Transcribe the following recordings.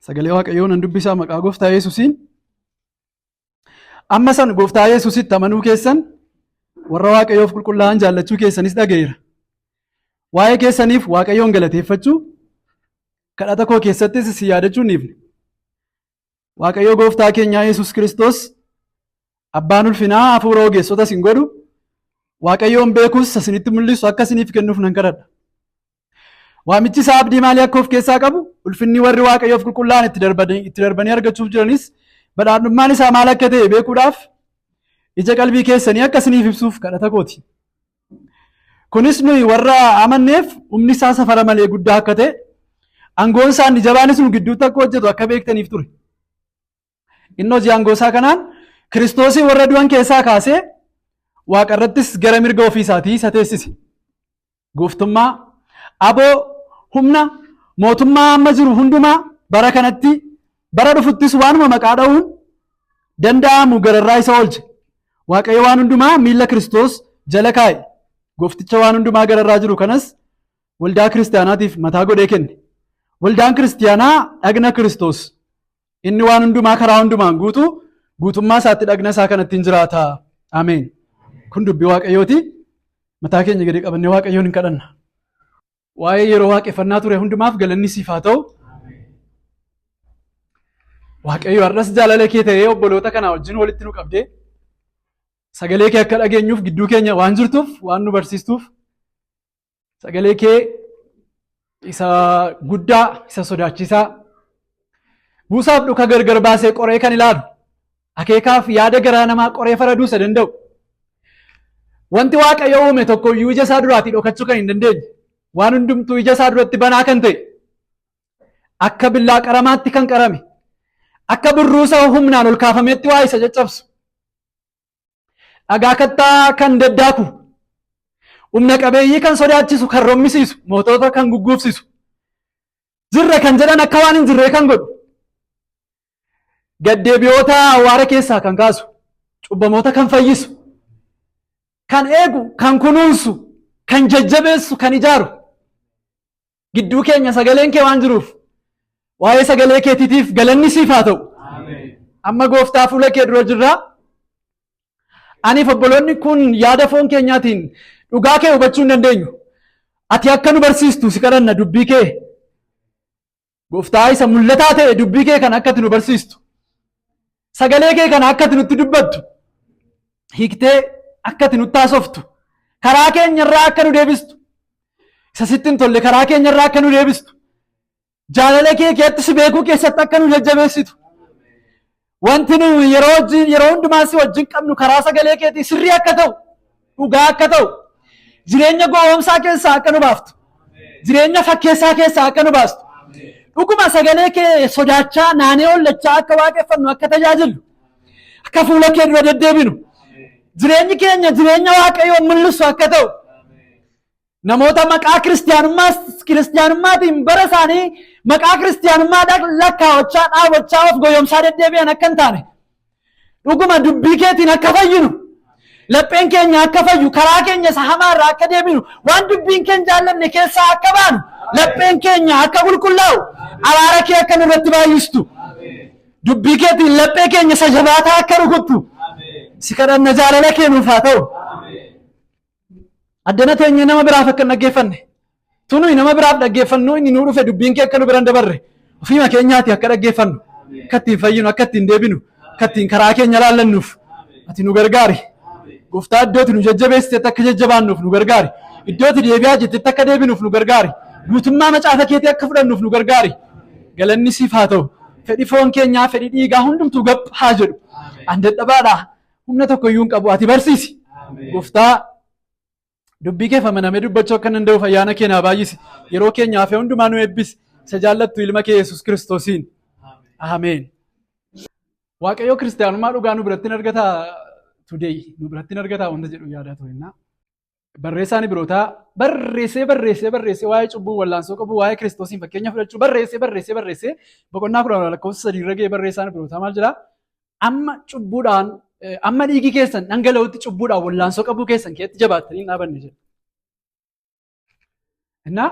Sagalee Waaqayyoo nan dubbisaa maqaa Gooftaa Yesuusiin. Amma san Gooftaa Yesuusitti amanuu keessan warra Waaqayyoof qulqullaa'an jaallachuu keessanis dhaga'eera. Waa'ee keessaniif Waaqayyoon galateeffachuu kadhata koo keessattis isin yaadachuu hin dhiifne. Waaqayyo Gooftaa keenyaa Yesuus Kiristoos abbaan ulfinaa hafuura ogeessota isin godhu Waaqayyoon beekuus isinitti mul'isu akka isiniif kennuuf nan kadhadha. Waamichi isaa abdii maalii akka of keessaa qabu, ulfinni warri Waaqayyoof qulqullaa'an itti darbanii argachuuf jiranis badhaadhummaan isaa maal akka ta'e beekuudhaaf ija qalbii keessanii akka isiniif ibsuuf kadhata kooti. Kunis nuyi warra amanneef humni isaa safara malee guddaa akka ta'e, aangoon isaa inni jabaanis nu gidduutti akka hojjetu akka beektaniif ture. Inni hojii aangoo isaa kanaan Kiristoosii warra du'an keessaa kaasee waaqa irrattis gara mirga ofii isaatii isa teessise. Gooftummaa, aboo, humna, mootummaa amma jiru hundumaa bara kanatti bara dhufuttis waanuma maqaa dha'uun danda'amu gararraa isa oolche. Waaqayyo waan hundumaa miilla Kiristoos jala kaa'e. Goofticha waan hundumaa gararraa jiru kanas waldaa kiristaanaatiif mataa godhee kenne. Waldaan kiristaanaa dhagna Kiristoos. Inni waan hundumaa karaa hundumaan guutuu guutummaa isaatti dhagna isaa kanatti hin jiraata. Ameen. Kun dubbii Waaqayyooti. Mataa keenya gadi qabannee Waaqayyoon hin kadhanna. Waa'ee yeroo waaqeffannaa ture hundumaaf galanni siif haa ta'u. Waaqayyo har'as jaalala kee ta'ee obboloota kana wajjin walitti nu qabdee sagalee kee akka dhageenyuuf gidduu keenya waan jirtuuf waan nu barsiistuuf sagalee kee isa guddaa isa sodaachisaa buusaaf dhuka gargar baasee qoree kan ilaalu akeekaaf yaada garaa namaa qoree faraduu isa danda'u wanti Waaqayyo uume tokko iyyuu ija isaa duraatii dhokachuu kan hin dandeenye waan hundumtuu ija isaa duratti banaa kan ta'e akka billaa qaramaatti kan qarame akka burruusa humnaan ol kaafametti waa isa caccabsu dhagaa kattaa kan daddaaku, humna qabeeyyii kan sodaachisu, kan rommisiisu, mootota kan gugguufsisu, jirra kan jedhan akka waan hin jirree kan godhu, gaddeebi'oota awwaara keessaa kan kaasu, cubbamoota kan fayyisu, kan eegu, kan kunuunsu, kan jajjabeessu, kan ijaaru. Gidduu keenya sagaleen kee waan jiruuf waa'ee sagalee keetiitiif galanni siif haa ta'u. Amma gooftaa fuula kee dura jirra. Aniif obboloonni kun yaada foon keenyaatiin dhugaa kee hubachuu hin dandeenyu. Ati akka nu barsiistu si kadhanna dubbii kee. Gooftaa isa mul'ataa ta'e dubbii kee kana akka ati nu barsiistu. Sagalee kee kana akka ati nutti dubbattu. Hiiktee akka ati nutti haasoftu. Karaa keenya irraa akka nu deebistu. Isa sitti hin tolle karaa keenya irraa akka nu deebistu. Jaalala kee keessatti si beekuu keessatti akka nu jajjabeessitu. Wanti nu yeroo wajjin yeroo hundumaa si wajjin qabnu karaa sagalee keetii sirrii akka ta'u, dhugaa akka ta'u, jireenya gowwoomsaa keessaa akka nu baaftu, jireenya fakkeessaa keessaa akka nu baastu, dhuguma sagalee kee sodaachaa naanee hollachaa akka waaqeffannu akka tajaajillu, akka fuula kee dura deddeebinu, jireenyi keenya jireenya Waaqayyoon mul'isu akka ta'u, namoota maqaa kiristiyaanummaatiin bara isaanii maqaa kiristiyaanummaa lakkaawachaa dhaabachaa of goyomsaa deddeebi'an akka hin taane dhuguma dubbii keetiin akka fayyinu lapheen keenya akka fayyu karaa keenya isa hamaa irraa akka deebinu waan dubbiin keenya jaallanne keessaa akka baanu lapheen keenya akka qulqullaa'u araara kee akka nurratti baay'istu dubbii keetiin laphee keenya isa jabaataa akka rukuttu si kadhanna jaalala kee nuuf haa ta'u. Addana teenyee nama biraaf akka hin dhaggeeffanne. Tunuyi nama biraaf dhaggeeffannu inni nuu dhufe dubbiin kee akka nu bira hin dabarre. Ofiima keenyaati akka dhaggeeffannu. Akka ittiin fayyinu, akka ittiin deebinu, akka ittiin karaa keenya laallannuuf. Ati nu gargaari. Gooftaa iddoo ati nu jajjabeessitetti akka jajjabaannuuf nu gargaari. Iddoo ati deebi'aa jettetti akka deebinuuf nu gargaari. Guutummaa macaafa keetii akka fudhannuuf nu gargaari. Galanni siif haa ta'u. Fedhi foon keenyaa, fedhi dhiigaa hundumtuu gab haa jedhu. An dadhabaadha. Humna tokko iyyuu hin qabu. Ati barsiisi. Gooftaa dubbii kee amanamee dubbachuu akka danda'uuf ayyaana kee naa baay'isi. Yeroo keenya hafe hundumaa nu eebbisi. Isa jaallattu ilma kee Yesuus Kiristoosiin. Ameen. Waaqayyoo kiristaanummaa dhugaa nu biratti hin argataa today nu biratti hin argataa wanta jedhu yaadaa ture. Barreessaan Ibrootaa barreessee barreessee barreessee waa'ee cubbuu wallaansoo qabu waa'ee Kiristoosiin fakkeenya fudhachuu barreessee barreessee barreessee boqonnaa 10 lakkoofsa 3 irra ga'ee barreessaan Ibrootaa maal jedhaa? Amma cubbuudhaan amma dhiigi keessan dhangala'utti cubbuudhaan wallaansoo qabuu keessan keessatti jabaattanii hin dhaabanne jedha. Innaa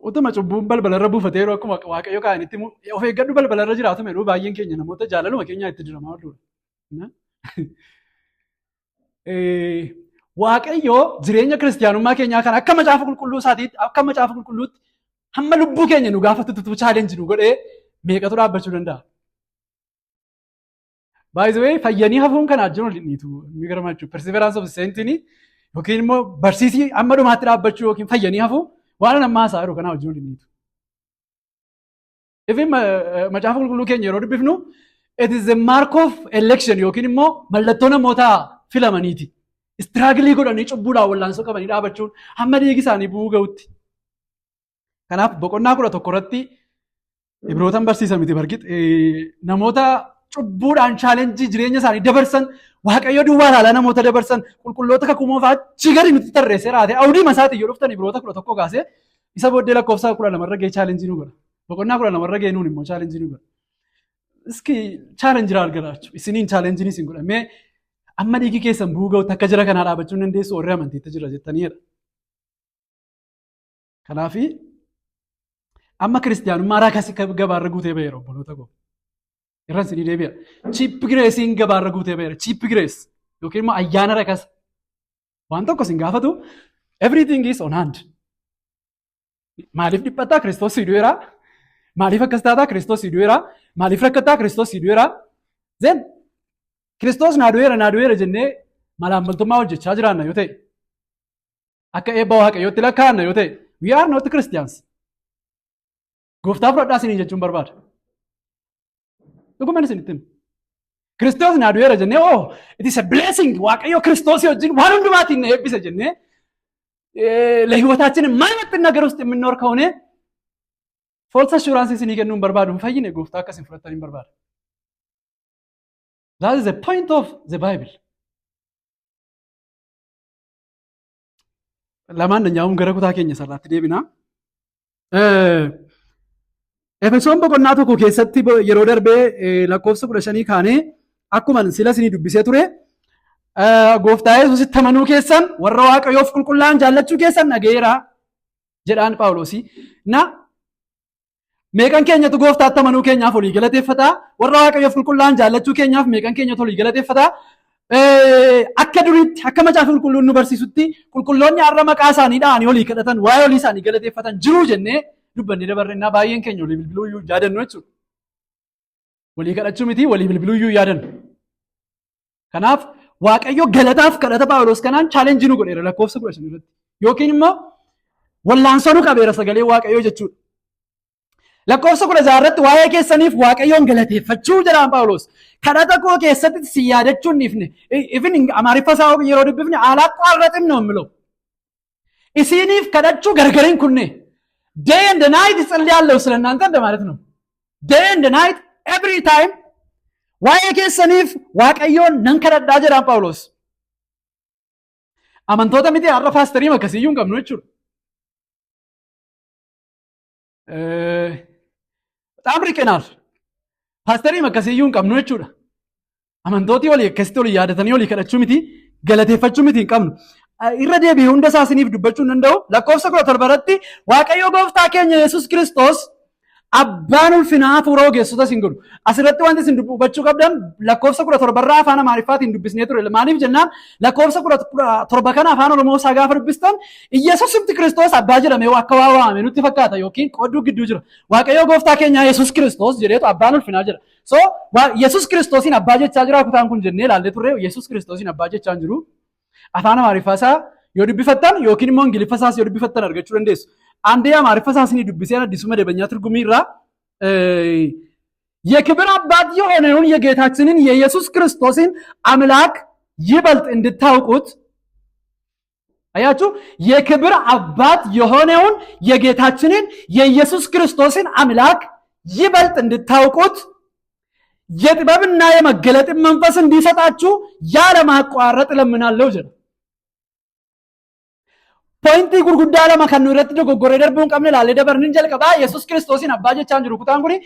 Utuma cubbuun balbalarra buufatee yeroo akkuma Waaqayyo kaa'anitti of eeggadhu balbalarra jiraatu medhuu baay'een keenya namoota jaalaluma keenyaa itti diramaa ooludha. Waaqayyo jireenya kiristiyaanummaa keenyaa kan akka macaafa qulqulluu isaatiitti, akka macaafa qulqulluutti hamma lubbuu keenya nu gaafatutti challenge nu godhee meeqatu dhaabbachuu danda'a? By the way, fayyanii hafuun kana wajjin wal dhiitu ni garama jechuudha. Perseverance of saints yookiin immoo barsiisii amma dhumaatti dhaabbachuu yookiin fayyanii hafuu waan ammaa haasaa jiru kanaa wajjin wal dhiitu. Ifin macaafa qulqulluu keenya yeroo dubbifnu, it is a mark of election yookiin immoo mallattoo namoota filamaniiti. Struggle godhanii cubbuudhaan wallaansoo qabanii dhaabachuun hamma dhiigi isaanii bu'uu ga'utti. Kanaaf boqonnaa 11 irratti Ibrootan barsiisa miti bargit namoota cubbuudhaan challenge jireenya isaanii dabarsan, Waaqayyo duwwaa ilaalaa namoota dabarsan, qulqulloota kakuu moofaa achi gadi nutti tarreessee raate awudii masaatiin yoo dhuftan Ibroota 11 kaasee isa booddee lakkoofsa 12rra ga'ee challenge nu godha. Boqonnaa 12rra ga'ee nuun immoo challenge nu godha. Iski challenge argalachu isiniin challengeiin isin godha. Mee amma dhiigi keessan bu'uu ga'utti akka jira kanaa dhaabachuu hin dandeessu warri amantiitti jira jettaniidha. Kanaafi amma kiristiyaanummaa raakasi gabaarra guutee ba'eera, obboloota koo. Irran isinii deebi'a. Cheap graceiin gabaarra guutee ba'eera. Cheap grace yookiin immoo ayyaana rakasa. Waan tokko isin gaafatu, everything is on hand. Maaliif dhiphattaa? Kiristoos si du'eera. Maaliif akkas taataa? Kiristoos si du'eera. Maaliif rakkattaa? Kiristoos si du'eera. Then Kiristoos naa du'eera, naa du'eera jennee malaammaltummaa hojjechaa jiraanna yoo ta'e, akka eebba Waaqayyootti lakkaa'anna yoo ta'e, we are not Christians. Gooftaa fudhadhaa isiniin jechuun barbaada. Dhuguman isinitti hima. Kiristoos naa du'eera jennee, oh, it is a blessing, Waaqayyo Kiristoosii wajjin waan hundumaatiin na eebbise jennee ለህይወታችን የማይመጥን ነገር ውስጥ የምንኖር ከሆነ false assurance isinii kennuun barbaadu. Hin fayyine, gooftaa akkas hin fudhatanii barbaada. That is the point of the Bible. Lamaan danyaa'uun gara kutaa keenya sararaatti deebina. Efesoon boqonnaa 1 keessatti yeroo darbee lakkoofsa 15 kaanee akkuma sila isinii dubbisee ture, gooftaa Yesuusitti amanuu keessan, warra Waaqayyoof qulqullaa'an jaallachuu keessan dhaga'eera jedhaan Phaawulosi. Na meeqan keenyatu gooftaatti amanuu keenyaaf olii galateeffataa? Warra Waaqayyoof qulqullaa'an jaallachuu keenyaaf meeqan keenyatu olii galateeffataa? Akka duriitti, akka macaafa qulqulluun nu barsiisutti, qulqulloonni har'a maqaa isaanii dha'anii olii kadhatan, waa'ee olii isaanii galateeffatan jiruu jennee dubbannee dabarrennaa baay'een keenya olii bilbiluu iyyuu yaadannu jechuudha. Walii kadhachuu miti, walii bilbiluu iyyuu yaadannu. Kanaaf Waaqayyo galataaf kadhata Phaawulos kanaan challenge nu godheera lakkoofsa 15 irratti. Yookiin immoo wallaansoo nu qabeera sagalee Waaqayyoo jechuudha. Lakkoofsa 16 irratti waa'ee keessaniif Waaqayyoon galateeffachuu jedhaan Phaawulos. Kadhata koo keessatti si yaadachuu hin dhiifne. Ifin Amaariffa isaa yeroo dubbifne አላቋረጥም ነው የሚለው. Isiniif kadhachuu gargar hin kunne. Day and night እጸልያለሁ ስለ እናንተ እንደማለት ነው። Day and night, every time waa'ee keessaniif Waaqayyoon nan kadhadhaa jedhaan Phaawulos. Amantoota miti, har'a paasterii akkasiyyuu hin qabnu jechuudha. በጣም ርቀናል. Paasterii akkasiyyuu hin qabnu jechuudha. Amantooti walii akkasitti walii yaadatanii walii kadhachuu miti, galateeffachuu miti hin qabnu. Irra deebi'ee hunda isaa isiniif dubbachuu hin danda'u. Lakkoofsa 17 irratti Waaqayyo gooftaa keenya Yesuus Kiristoos abbaan ulfinaa hafuura ogeessota isin godhu. Asirratti wanti isin hubachuu qabdan lakkoofsa 17rraa afaan Amaariffaatiin dubbisnee ture. Maaliif jennaan, lakkoofsa 17 kana afaan Oromoo isaa gaafa dubbistan Iyyasuusumti Kiristoos abbaa jedhamee akka waa waamame nutti fakkaata yookiin qodduu gidduu jira. Waaqayyo gooftaa keenya Yesuus Kiristoos jedheetu abbaan ulfinaa jedha. So Yesuus Kiristoosiin abbaa jechaa jira kutaan kun jennee ilaallee turre. Yesuus Kiristoosiin abbaa jechaa hin jiru. Afaan Amaariffaa isaa yoo dubbifattan yookiin immoo Ingiliffa isaas yoo dubbifattan argachuu dandeessu. አንዴ አማርኛ isaa isinii dubbiseen አዲሱ መደበኛ ትርጉም irraa የክብር አባት የሆነውን የጌታችንን የኢየሱስ ክርስቶስን አምላክ ይበልጥ እንድታውቁት። አያችሁ፣ የክብር አባት የሆነውን የጌታችንን የኢየሱስ ክርስቶስን አምላክ ይበልጥ እንድታውቁት የጥበብና የመገለጥን መንፈስ እንዲሰጣችሁ ያለማቋረጥ እለምናለሁ jedha. Point gurguddaa lama kan nu irratti dogoggoree darbuu hin qabne ilaallee dabarnin jalqabaa Yesuus Kiristoosiin abbaa jechaa hin jiru. Kutaan kuni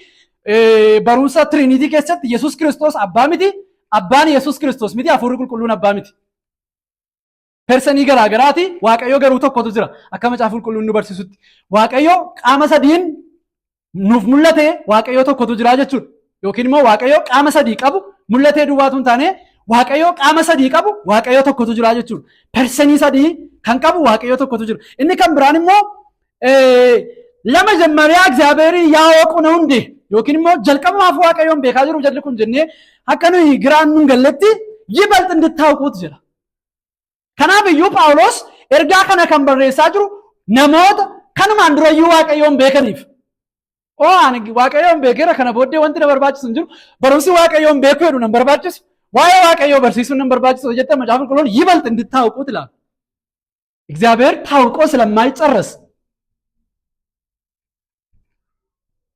barumsa Trinity keessatti Yesuus Kiristoos abbaa miti, abbaan Yesuus Kiristoos miti, hafuurri qulqulluun abbaa miti. Personii garaa garaati, Waaqayyo garuu tokkotu jira. Akka Macaafa Qulqulluun nu barsiisutti. Waaqayyo qaama sadiin nuuf mul'ate, Waaqayyo tokkotu jira jechuudha. Yookiin immoo Waaqayyo qaama sadii qabu mul'atee duwwaatu hin taane, Waaqayyo qaama sadii qabu Waaqayyo tokkotu jira jechuudha. Personii sadii kan qabu Waaqayyo tokkotu jira. Inni kan biraan immoo ለመጀመሪያ እግዚአብሔርን ያወቁ ነው እንዴ yookiin immoo jalqabumaaf Waaqayyoon beekaa jiru jalli kun jennee akka nuyi giraan nun galletti ይበልጥ እንድታውቁት jedha. Kanaaf iyyuu Phaawulos ergaa kana kan barreessaa jiru namoota kanumaan durayyuu Waaqayyoon beekaniif. Oo, ani Waaqayyoon beekeera, kana booddee wanti na barbaachisu hin jiru. Barumsi Waaqayyoon beekuu jedhu nan barbaachisu. Waa'ee Waaqayyoo barsiisuun nan barbaachisu jette Macaafa Qulqulluun ይበልጥ እንድታውቁት ይላል። እግዚአብሔር ታውቆ ስለማይጨረስ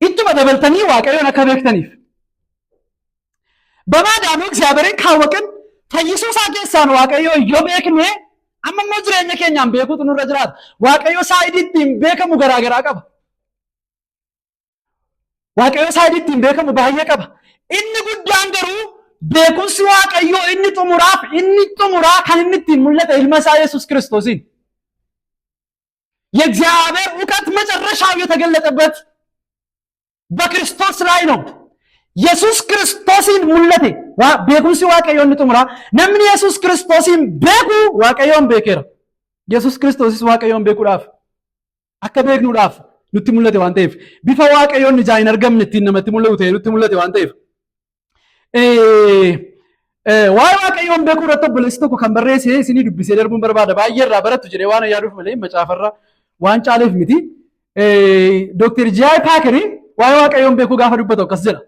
ittuma dabaltanii Waaqayyoon akka beektaniif. በማዳኑ እግዚአብሔርን ካወቅን fayyisuu isaa keessaan Waaqayyoo yoo beekne, amma immoo jireenya keenyaan beekuutu nurra jiraata. Waaqayyo side ittiin beekamu garaa garaa qaba. Waaqayyo side ittiin beekamu baay'ee qaba. Inni guddaan garuu beekumsi Waaqayyoo inni xumuraaf inni xumuraa kan inni ittiin mul'ate ilma isaa Yesuus Kiristoosiin. የእግዚአብሔር እውቀት መጨረሻው የተገለጠበት በክርስቶስ ላይ ነው። Yesus Kiristoosiin mul'ate. Beekumsi Waaqayyoo inni xumuraa, namni Yesus Kiristoosiin beeku Waaqayyoon beekeera. Yesus Kiristoosis Waaqayyoon beekuudhaaf akka beeknuudhaaf nutti mul'ate waan ta'eef, bifa Waaqayyoon ijaan hin argamne ittiin namatti mul'atu ta'e nutti mul'ate waan ta'eef. Waa'ee Waaqayyoon beekuu irratti obboleessi tokko kan barreesse isinii dubbisee darbuun barbaada. Baay'ee irraa barattu jedhee waan yaaduuf malee macaafarra waan caaleef miti. Dooktar J.I. Packer waa'ee Waaqayyoon beekuu gaafa dubbatu akkas jedha.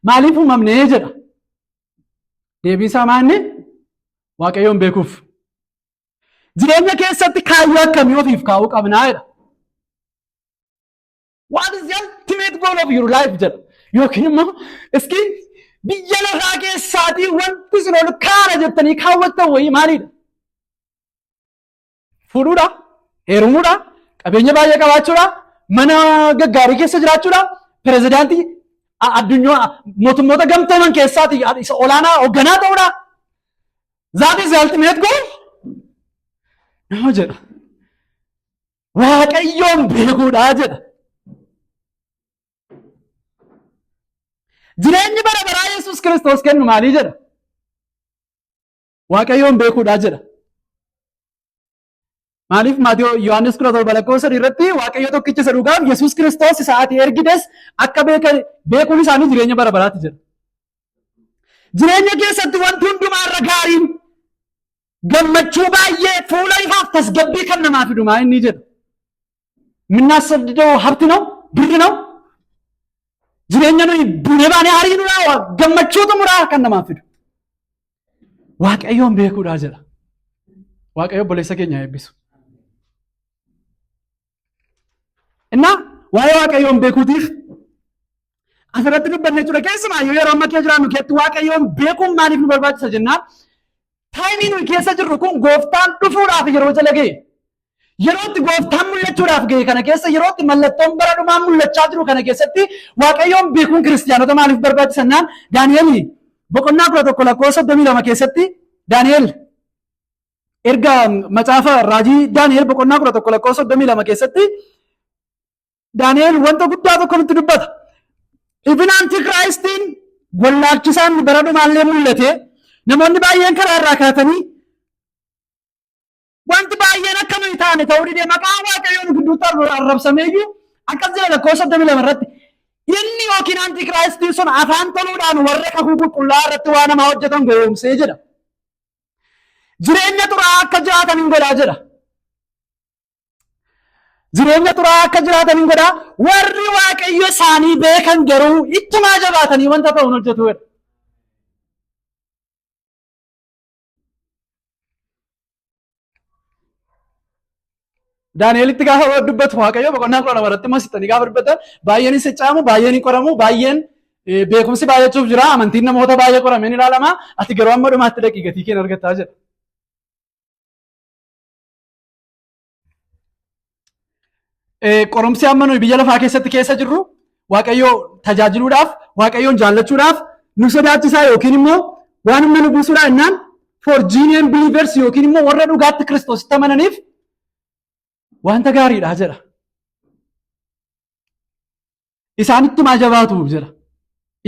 Maaliif uumamnee jedha. Deebiin isaa maanni? Waaqayyoon beekuuf. Jireenya keessatti kaayyoo akkamii ofiif kaa'uu qabnaa jedha. What is the ultimate goal of your life jedha. Yookiin immoo iski biyya lafaa keessaatii wanti isin ol kaana jettanii kaawwattan wayii maalidha? Fuudhuudha, heerumuudha, qabeenya baay'ee qabaachuudha, mana gaggaarii keessa jiraachuudha, pirezidaantii addunyaa mootummoota gamtooman keessaatii isa olaanaa hoogganaa ta'uudha. That is the ultimate goal? No jedha. Waaqayyoon beekuudha jedha. Jireenyi bara baraa Yesuus Kiristoos kennu maalii jedha? Waaqayyoon beekuudha jedha. Maaliif Maatiyoo Yohaannis 17 lakkoofsa 3 irratti Waaqayyo tokkicha isa dhugaaf Yesuus Kiristoos isa ati ergites akka beekan beekuun isaanii jireenya bara baraati jedha. Jireenya keessatti wanti hundumaa irra gaariin gammachuu baay'ee fuula ifaaf tasgabbii kan namaa fidu maa inni jedha. የምናሰድደው ሀብት ነው፣ ብር ነው። Jireenya nuyi buunee baanee hariinuudha, gammachuu xumuraa kan namaa fidu. Waaqayyoon beekuudha jedha. Waaqayyo obboleessa keenya eebbisu. እና waa'ee Waaqayyoon beekuutiif asirratti dubbanne jechuudha. Keessumaayyuu yeroo amma keessa jiraannu keessatti Waaqayyoon beekuun maaliif nu barbaachisa jennaan, timeii nuyi keessa jirru kun gooftaan dhufuudhaaf yeroo jala ga'e. Yeroo itti gooftaan mul'achuudhaaf ga'e kana keessa, yeroo itti mallattoon bara dhumaa mul'achaa jiru kana keessatti Waaqayyoon beekuun kiristiyaanota maaliif barbaachisa jennaan, Daani'el boqonnaa 11 lakkoofsa 32 keessatti, Daani'el erga macaafa raajii Daani'el boqonnaa 11 lakkoofsa 32 keessatti Daani'el wanta guddaa tokko nutti dubbata. Even Antichristiin wallaalchisaan bara dhumaallee mul'ate, namoonni baay'een karaa irraa kaatanii wanti baay'een akka nuyi taane ta'uu didee maqaan Waaqayyoon gidduutti arrabsameeyyuu akkas jedha lakkoofsa 32 irratti. Inni yookiin Antichristiin sun afaan toluudhaan warra kakuu qulqullaa'aa irratti waa namaa hojjetan gowwoomsee jedha. Jireenya xuraa'aa akka jiraatan hin godhaa jedha. Jireenya xuraa'aa akka jiraatan hin godhaa. Warri Waaqayyo isaanii beekan garuu ittumaa jabaatanii wanta ta'uun hojjetu jedha. Daani'elitti gaafa dubbatu Waaqayyo boqonnaa 12 irratti immoo sittanii gaafa dubbatan, baay'een hin siccaamu, baay'een hin qoramu, baay'een beekumsi baay'achuuf jira, amantiin namoota baay'ee qorameen ilaalama, ati garuu amma dhumaatti dhaqii gatii kee argattaa jedha. Qorumsi amma nuyi biyya lafaa keessatti keessa jirru Waaqayyoo tajaajiluudhaaf, Waaqayyoon jaallachuudhaaf nu sodaachisaa yookiin immoo waan humna nu buusuudhaa jennaan, For genuine believers yookiin immoo warra dhugaatti Kiristoositti amananiif wanta gaariidha jedha. Isaan ittumaa jabaatu jedha.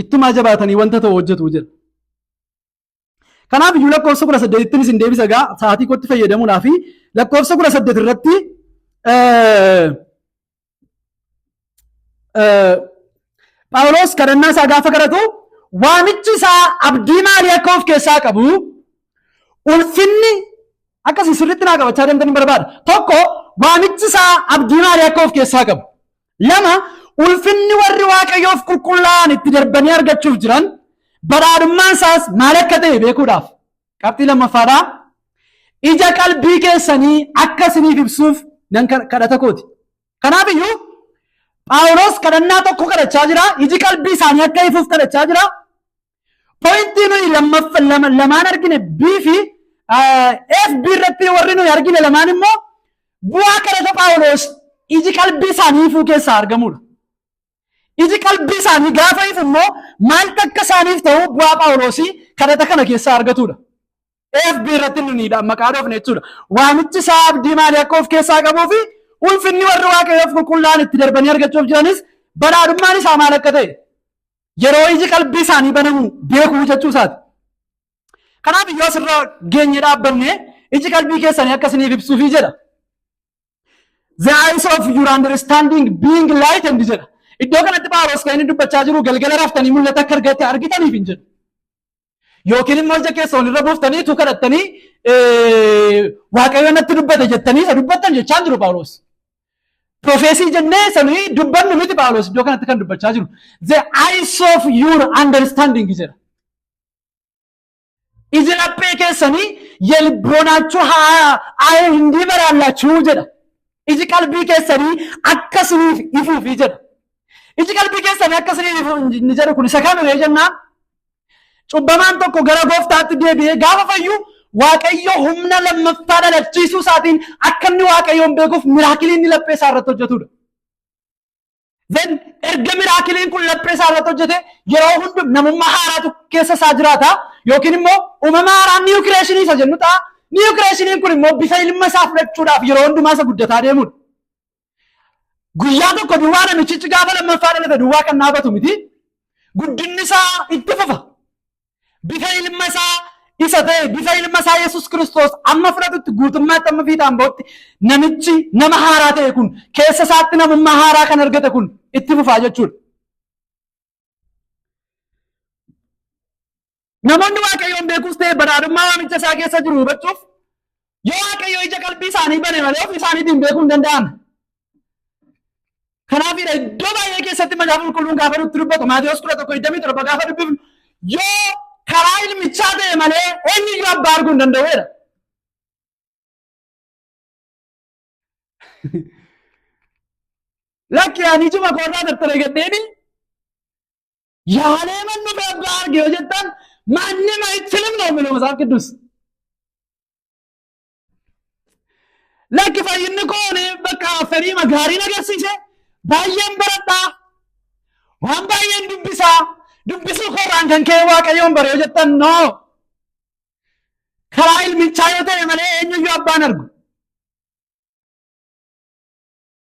Ittumaa jabaatanii wanta ta'u hojjetu jedha. Kanaaf iyyuu lakkoofsa 18tti isin deebisa gaa sa'aatii kootti fayyadamuudhaa fi lakkoofsa 18 irratti Phaawulos kadhannaa isaa gaafa kadhatu waamichi isaa abdii maalii akka of keessaa qabu, ulfinni akkasii sirriitti naa qabachaa deemtanii barbaada. Tokko, waamichi isaa abdii maalii akka of keessaa qabu. Lama, ulfinni warri Waaqayyoof qulqullaa'an itti darbanii argachuuf jiran badhaadhummaan isaas maal akka ta'e beekuudhaaf. Qabxii lammaffaadhaa. Ija qalbii keessanii akka isiniif ibsuuf nan kadhata kooti. Kanaaf iyyuu Phaawulos kadhannaa tokko kadhachaa jira. Iji qalbii isaanii akka ifuuf kadhachaa jira. Pointii nuyi lamaan argine B fi F B irratti warri nuyi argine lamaan immoo bu'aa kadhata Phaawulos iji qalbii isaanii ifuu keessaa argamudha. Iji qalbii isaanii gaafa ifu immoo maaltu akka isaaniif ta'u bu'aa Phaawulosii kadhata kana keessaa argatudha. FB irratti nuni maqaa dhoofne jechuudha. Waamichi isaa abdii maalii akka of keessaa qabuu fi ulfinni warri Waaqayyoof qulqullaa'an itti darbanii argachuuf jiranis badhaadhummaan isaa maal akka ta'e yeroo iji qalbii isaanii banamu beekuu jechuu isaati. Kanaaf iyyuu asirra geenye dhaabbanne iji qalbii keessanii akka isiniif ibsuufii jedha. The eyes of your understanding being lightened jedha. Iddoo kanatti Phaawulos kan inni dubbachaa jiru galgala raftanii mul'ata akka argitaniif hin jedhu. Yookiin immoo ija keessa walirra buuftanii utuu kadhattanii Waaqayyo natti dubbate jettanii isa dubbattan jechaa jiru Phaawulos. Prophecy jennee sanii dubbannu miti Phaawulos iddoo kanatti kan dubbachaa jiru. The eyes of your understanding jedha. Iji laphee keessanii የልቦናችሁ ዓይን እንዲበራላችሁ jedha. Iji qalbii keessanii akka isiniif ifuufi jedha. Iji qalbii keessanii akka isiniif ifu inni jedhu kun isa kamire jennaan, cubbamaan tokko gara gooftaatti deebi'ee gaafa fayyu Waaqayyo humna lammaffaa dhalachiisuu isaatiin akka inni Waaqayyoon beekuuf miracleiin inni laphee isaa irratti hojjetudha. Then erga miracleiin kun laphee isaa irratti hojjete yeroo hundu namummaa haaraatu keessa isaa jiraata yookiin immoo uumama haaraa new creation isa jennu ta'a. New creationiin kun immoo bifa ilma isaa fudhachuudhaaf yeroo hundumaa isa guddataa deemudha. Guyyaa tokko duwwaa namichichi gaafa lammaffaa dhalate duwwaa kan dhaabatu miti. Guddinni isaa itti fufa. Bifa ilma isaa isa ta'e, bifa ilma isaa Yesuus Kiristoos amma fudhatutti, guutummaatti amma fiixaan ba'utti namichi nama haaraa ta'e kun keessa isaatti namummaa haaraa kan argate kun itti fufaa jechuudha. Namoonni Waaqayyoon beekuus ta'e badhaadhummaa waamicha isaa keessa jiru hubachuuf yoo Waaqayyo ija qalbii isaanii bane malee ofii isaaniitiin beekuu hin danda'an. Kanaafidha iddoo baay'ee keessatti Macaafa Qulqulluun gaafa nutti dubbatu, Maatewos 11:27 gaafa dubbifnu, yoo karaa ilmichaa ta'e malee eenyuyyuu abbaa arguu hin danda'uudha. Lakki, ani ijuma koorraa tattare gadheeni yaalee mannu abbaa arge yoo jettan ማንም አይችልም ነው የሚለው መጽሐፍ ቅዱስ። Lakki, fayyinni koo bakka fedhii gaariin agarsiise, baay'een baradhaa, waan baay'een dubbisaa, dubbisuu koorraan kan ka'e Waaqayyoon bare yoo jettan, no, karaa ilmichaa yoo ta'e malee eenyuyyuu abbaan argu.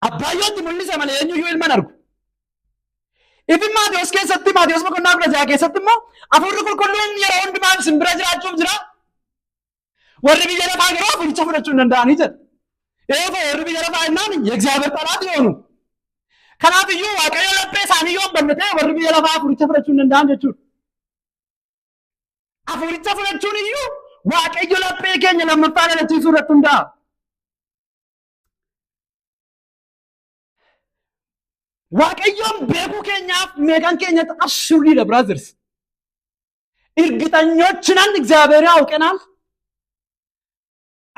Abbaan yoo itti mul'ise malee eenyuyyuu ilma hin argu. Ifin Maatewos keessatti, Maatewos boqonnaa 16 keessatti immoo Hafuurri Qulqulluun yeroo hundumaa isin bira jiraachuuf jira. Warri biyya lafaa garuu hafuuricha fudhachuu hin danda'anii jedha. Yoo ta'e warri biyya lafaa jennaan የእግዚአብሔር ጠላት የሆኑ። Kanaaf iyyuu Waaqayyo laphee isaanii yoo hin banne ta'e warri biyya lafaa hafuuricha fudhachuu hin danda'an jechuudha. Hafuuricha fudhachuun iyyuu Waaqayyo laphee keenya lammaffaa dhalachiisuu irratti hundaa'a. Waaqayyoon beekuu keenyaaf meeqan keenyatti assuredidha, brothers? እርግጠኞች ነን እግዚአብሔርን አውቀናል?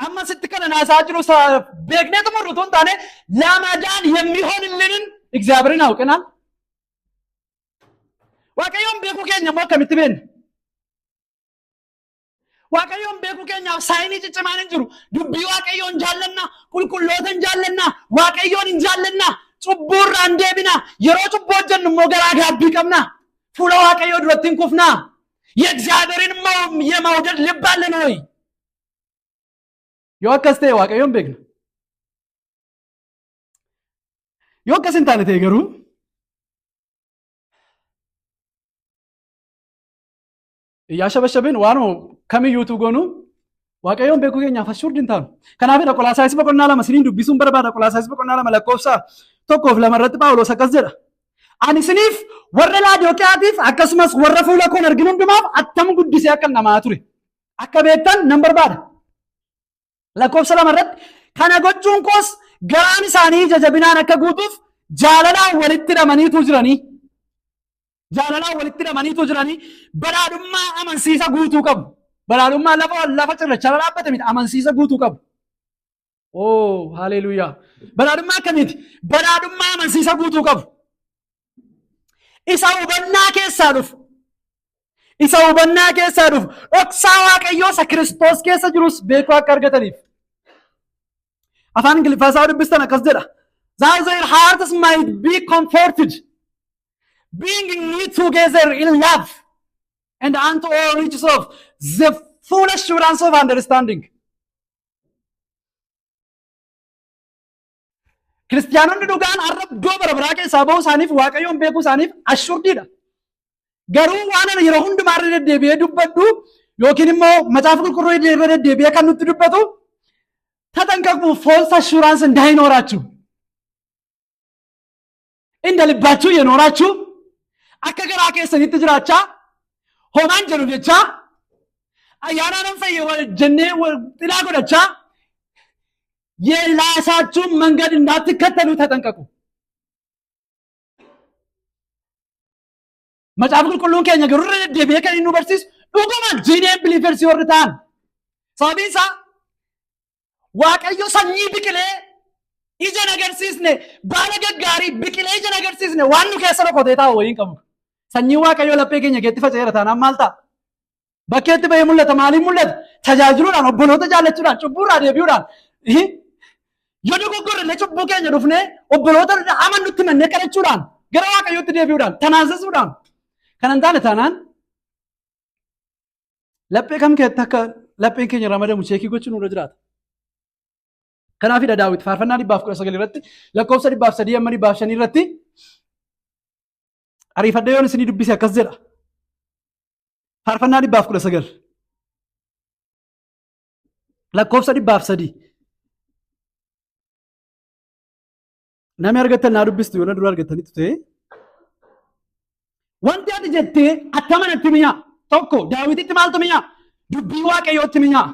Amma sitti kana naasaa jiru beeknee xumurru utuu hin taane ለመዳን የሚሆንልንን እግዚአብሔርን አውቀናል? Waaqayyoon beekuu keenya immoo akkamitti beekna? Waaqayyoon beekuu keenyaaf signii ciccimaan hin jiru. Dubbii Waaqayyoon jaallanna, qulqulloota hin jaallanna, Waaqayyoon hin jaallanna, cubbuurraa hin deebina. Yeroo cubbuu hojjennu immoo garaa gaabbii qabna. Fuula Waaqayyoo duratti hin kufna. የእግዚአብሔርን የመውደድ ልብ አለን ወይ? Yoo akkas ta'e Waaqayyoon beekna. Yoo akkas hin taane ta'e garuu iyyaa shabashabin waanuma kamiyyuutu goonu Waaqayyoon beekuu keenyaaf assured hin taanu. Kanaafidha Qolaasaayis boqonnaa 2 isiniin dubbisuun barbaada. Qolaasaayis boqonnaa 2 lakkoofsa 1 fi 2 irratti Phaawulos akkas jedha. Ani isiniif warra Laadooqiyaatiif akkasumas warra fuula koon arginu hundumaaf attam guddisee akka namaa ture. Akka beektan nan barbaada. Lakkoofsa 2 irratti kana gochuun koos garaan isaanii ija jabinaan akka guutuuf jaalalaan walitti hidhamaniitu jiranii. Jaalalaan walitti hidhamaniitu jiranii badhaadhummaa amansiisa guutuu qabu. Badhaadhummaa lafa cirrachaa dhaabbate miti, amansiisa guutuu qabu. Oh, haleluuyaa. Badhaadhummaa akkamiiti? Badhaadhummaa amansiisa guutuu qabu. Isa hubannaa keessaa dhufu. Isa hubannaa keessaa dhufu. Dhoksaa Waaqayyoo isa Kiristoos keessa jirus beekuu akka argataniif. Afaan Ingiliffaa isaa dubbistan akkas jedha. That their hearts might be comforted, being knit together in love, and unto all riches of the full assurance of understanding. Kiristiyaanonni dhugaan har'a iddoo bara biraa keessaa bahuu isaaniif, Waaqayyoon beekuu isaaniif assured-iidha. Garuu waan ana yeroo hundumaa irra deddeebi'ee dubbadhu yookiin immoo Macaafa Qulqulluu irra deddeebi'ee kan nutti dubbatu, ተጠንቀቁ፣ false assurance እንዳይኖራችሁ። እንደ ልባችሁ እየኖራችሁ akka garaa keessanitti jiraachaa homaan jedhu jechaa ayyaanaa nan fayye jennee xilaa godhachaa የራሳችሁን መንገድ እንዳትከተሉ ተጠንቀቁ። Macaafa Qulqulluun keenya garuu irra deddeebi'ee kan inni nu barsiisu dhuguma genuine believers warri ta'an. Sababiin isaa Waaqayyo sanyii biqilee ija hin agarsiisne, baala gaggaarii biqilee ija hin agarsiisne waan nu keessa dhokotee taa'u wayii hin qabu. Sanyiin Waaqayyoo laphee keenya keessatti faca'eera taanaan maal ta'a? Bakkeetti bahee mul'ata. Maaliin mul'ata? Tajaajiluudhaan, obboloota jaallachuudhaan, cubbuurraa deebi'uudhaan. Yoo dogoggorre illee cubbuu keenya dhufnee obboloota amannutti mannee kadhachuudhaan, gara Waaqayyootti deebi'uudhaan, tanaasisuudhaan. Kan hin taane taanaan laphee kam keessatti akka lapheen keenya ramadamu check gochuun nurra jiraata. Kanaafidha Daawit faarfannaa 119 irratti lakkoofsa 103 amma 105 irratti, ariifadhee yoon isinii dubbise, akkas jedha. Faarfannaa 119 lakkoofsa 103. Namni argattan naa dubbistu yoo na dura argattanitti ta'e. Wanti ati jettee attama natti mi'aa. Tokko, Daawititti maaltu mi'aa? Dubbii Waaqayyootti mi'aa.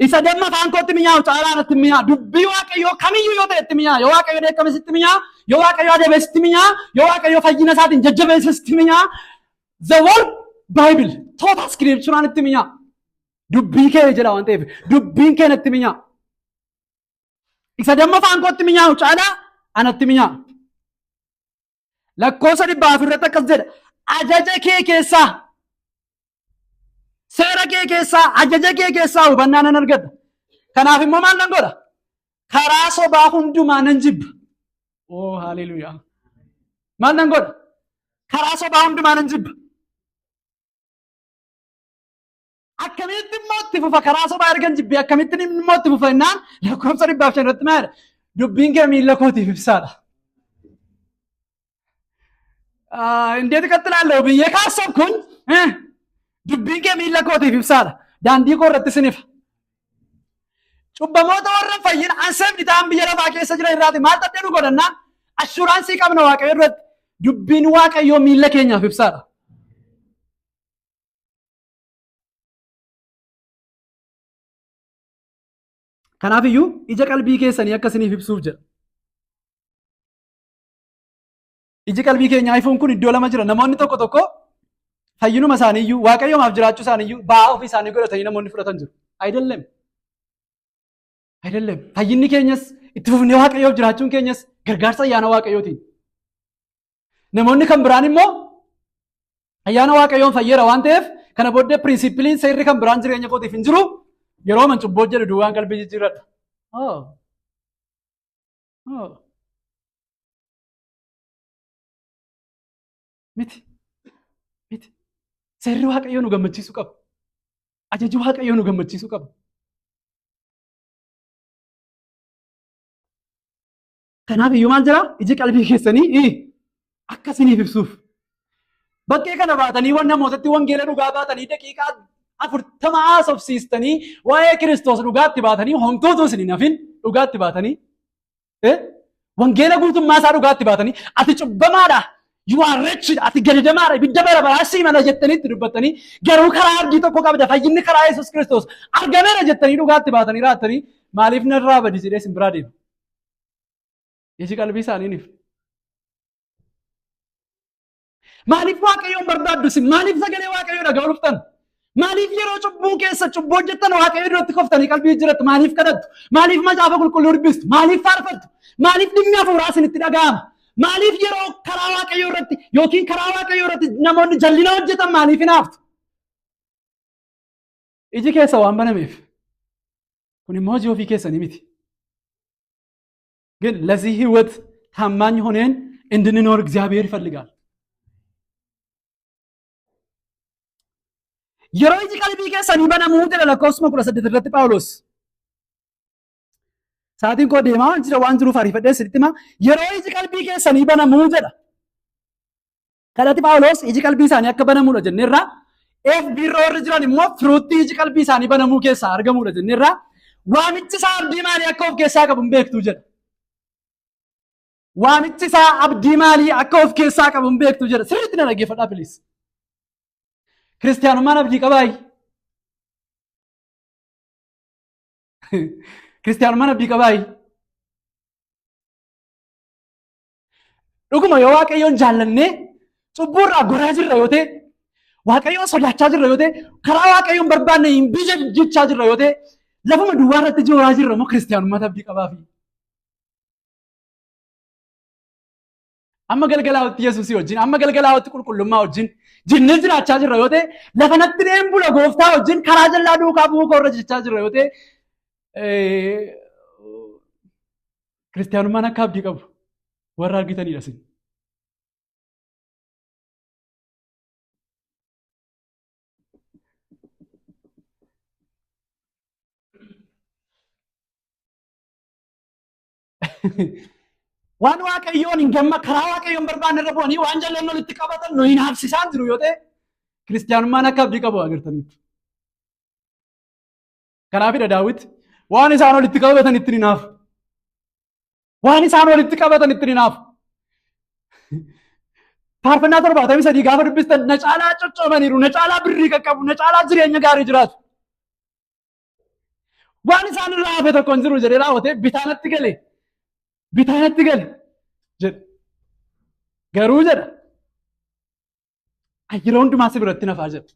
Isa damma afaan kootti mi'aawu caalaa natti mi'aa. Dubbii Waaqayyoo kamiyyuu yoo ta'e itti mi'aa. Yoo Waaqayyo dheekkames itti mi'aa. Yoo Waaqayyo adabees itti mi'aa. Yoo Waaqayyo fayyina isaatiin jajjabeesses itti mi'aa. The whole Bible, total scripture itti mi'aa. Dubbii kee jedha waan ta'eef dubbiin kee natti mi'aa. Isa damma afaan kootti mi'aawu caalaa anatti mi'aa. Lakkoofsa 400 irratti akkas jedha. Ajaja kee keessaa, seera kee keessaa, ajaja kee keessaa hubannaa nan argadha. Kanaaf immoo maal nan godha? Karaa sobaa hundumaa nan jibba. Oh, haleluuyaa. Maal nan godha? Karaa sobaa hundumaa nan jibba. Akkamitti immoo itti fufa? Karaa sobaa ergan jibbee akkamitti immoo itti fufa jennaan, lakkoofsa 105 irratti maal jedha? Dubbiin kee miilla kootiif ibsaadha. እንዴት እቀጥላለሁ ብዬ ካሰብኩኝ dubbiin kee miilla kootiif ibsaadha. Daandii koo irratti sinifa. Cubbamoota warra fayyin unsaved ta'an biyya lafaa keessa jiran irraati maal xaddee nu godhannaan assurance qabna Waaqayyo irratti, dubbiin Waaqayyoo miilla keenyaaf ibsaadha. Kanaaf iyyuu ija qalbii keessanii akka isiniif ibsuuf jedha. Iji qalbii keenyaa ifuun kun iddoo lama jira. Namoonni tokko tokko fayyinuma isaaniiyyuu, Waaqayyoomaaf jiraachuu isaaniiyyuu ba'aa ofii isaanii godhatanii namoonni fudhatan jiru. አይደለም. አይደለም. Fayyinni keenyas, itti fufnee Waaqayyoof jiraachuun keenyas gargaarsa ayyaana Waaqayyootiin. Namoonni kan biraan immoo ayyaana Waaqayyoon fayyeera waan ta'eef kana booddee principle-iin seerri kan biraan jireenya kootiif hin jiru, yeroo man cubboo jedhu duwwaan qalbii jijjiirradha. Oh. Oh. Miti. Miti. Seerri Waaqayyoo nu gammachiisuu qaba. Ajaji Waaqayyoo nu gammachiisuu qaba. Kanaaf iyyuu maal jira? Iji qalbii keessanii akka isiniif ibsuuf. Bakkee kana baatanii waan namootatti wangeela dhugaa baatanii daqiiqaa 40 haasofsiistanii waa'ee Kiristoos dhugaatti baatanii homtuutu isin hin hafin dhugaatti baatanii wangeela guutummaa isaa dhugaatti baatanii ati cubbamaadha, you are wretched, ati gadadamaadha, ibidda bara baraa sii mala jettanii itti dubbattanii, garuu karaa abdii tokko qabda, fayyinni karaa Yesuus Kiristoos argameera jettanii dhugaatti baatanii raattanii maaliif narraa badi jedhee isin biraa deema. Iji qalbii isaanii ni Maaliif Waaqayyoon barbaaddu isin? Maaliif sagalee Waaqayyoo dhaga'uu dhuftan? Maaliif yeroo cubbuu keessa cubbuu hojjettan Waaqayyo duratti koftanii qalbii jijjiirattu? Maaliif kadhattu? Maaliif macaafa qulqulluu dubbistu? Maaliif faarfattu? Maaliif dhimmi hafuuraa isinitti dhaga'ama? Maaliif yeroo karaa Waaqayyoo irratti yookiin karaa Waaqayyoo irratti namoonni jallina hojjetan maaliif hinaaftu? Iji keessa waan banameef. Kun immoo hojii ofii keessanii miti. ግን ለዚህ ህይወት ታማኝ ሆነን እንድንኖር እግዚአብሔር ይፈልጋል። Yeroo iji qalbii keessanii banamuu jedha lakkoofsuma 18 irratti Phaawulos. Sa'aatiin koo deemaa waan jira waan jiruuf ariifadhee isinitti hima. Yeroo iji qalbii keessanii banamuu jedha. Kadhati Phaawulos iji qalbii isaanii akka banamuudha jenneerra. FB irra warri jiran immoo firuuttii iji qalbii isaanii banamuu keessaa argamuudha jenneerra. Waamichi isaa abdii maalii akka of keessaa qabu hin beektu jedha. Waamichi isaa abdii maalii akka of keessaa qabu hin beektu jedha. Sirriitti na dhaggeeffadhaa please. Kiristiyaanummaan abdii qabaayi. Kiristiyaanummaan abdii qabaayi. Dhuguma yoo Waaqayyoon jaallannee cubbuu irraa goraa jirra yoo ta'e, Waaqayyoon sodaachaa jirra yoo ta'e, karaa Waaqayyoon barbaanne hin bija jechaa jirra yoo ta'e, lafuma duwwaa irratti jooraa jirra immoo kiristiyaanummaatti abdii qabaafi. Amma galgalaa'utti Yesuusii wajjin, amma galgalaa'utti qulqullummaa wajjin jinnee jiraachaa jirra yoo ta'e, lafa natti dheen bula gooftaa wajjin karaa jallaa duukaa bu'uu koo irra jechaa jirra yoo ta'e, kiristiyaanummaan akka abdii qabu warra argitanidha isin. Waan Waaqayyoon hin gamma karaa Waaqayyoon barbaanne irra bu'anii waan jalloon walitti qabatan nu hin haafsisaan jiru yoo ta'e kiristiyaanummaan akka abdii qabu agartaniitu. Kanaafidha Daawit waan isaan walitti qabatan ittiin hin haafu. Waan isaan walitti qabatan ittiin hin haafu. Faarfannaa 73 gaafa dubbistan na caalaa coccoomaniiru, na caalaa birrii qaqqabu, na caalaa jireenya gaarii jiraatu. Waan isaan irraa hafe tokko hin jiru jedhee raawwatee bitaanatti gale. Bitaanatti gale jedha. Garuu jedha. Yeroo hundumaa si biratti nafaa jedha.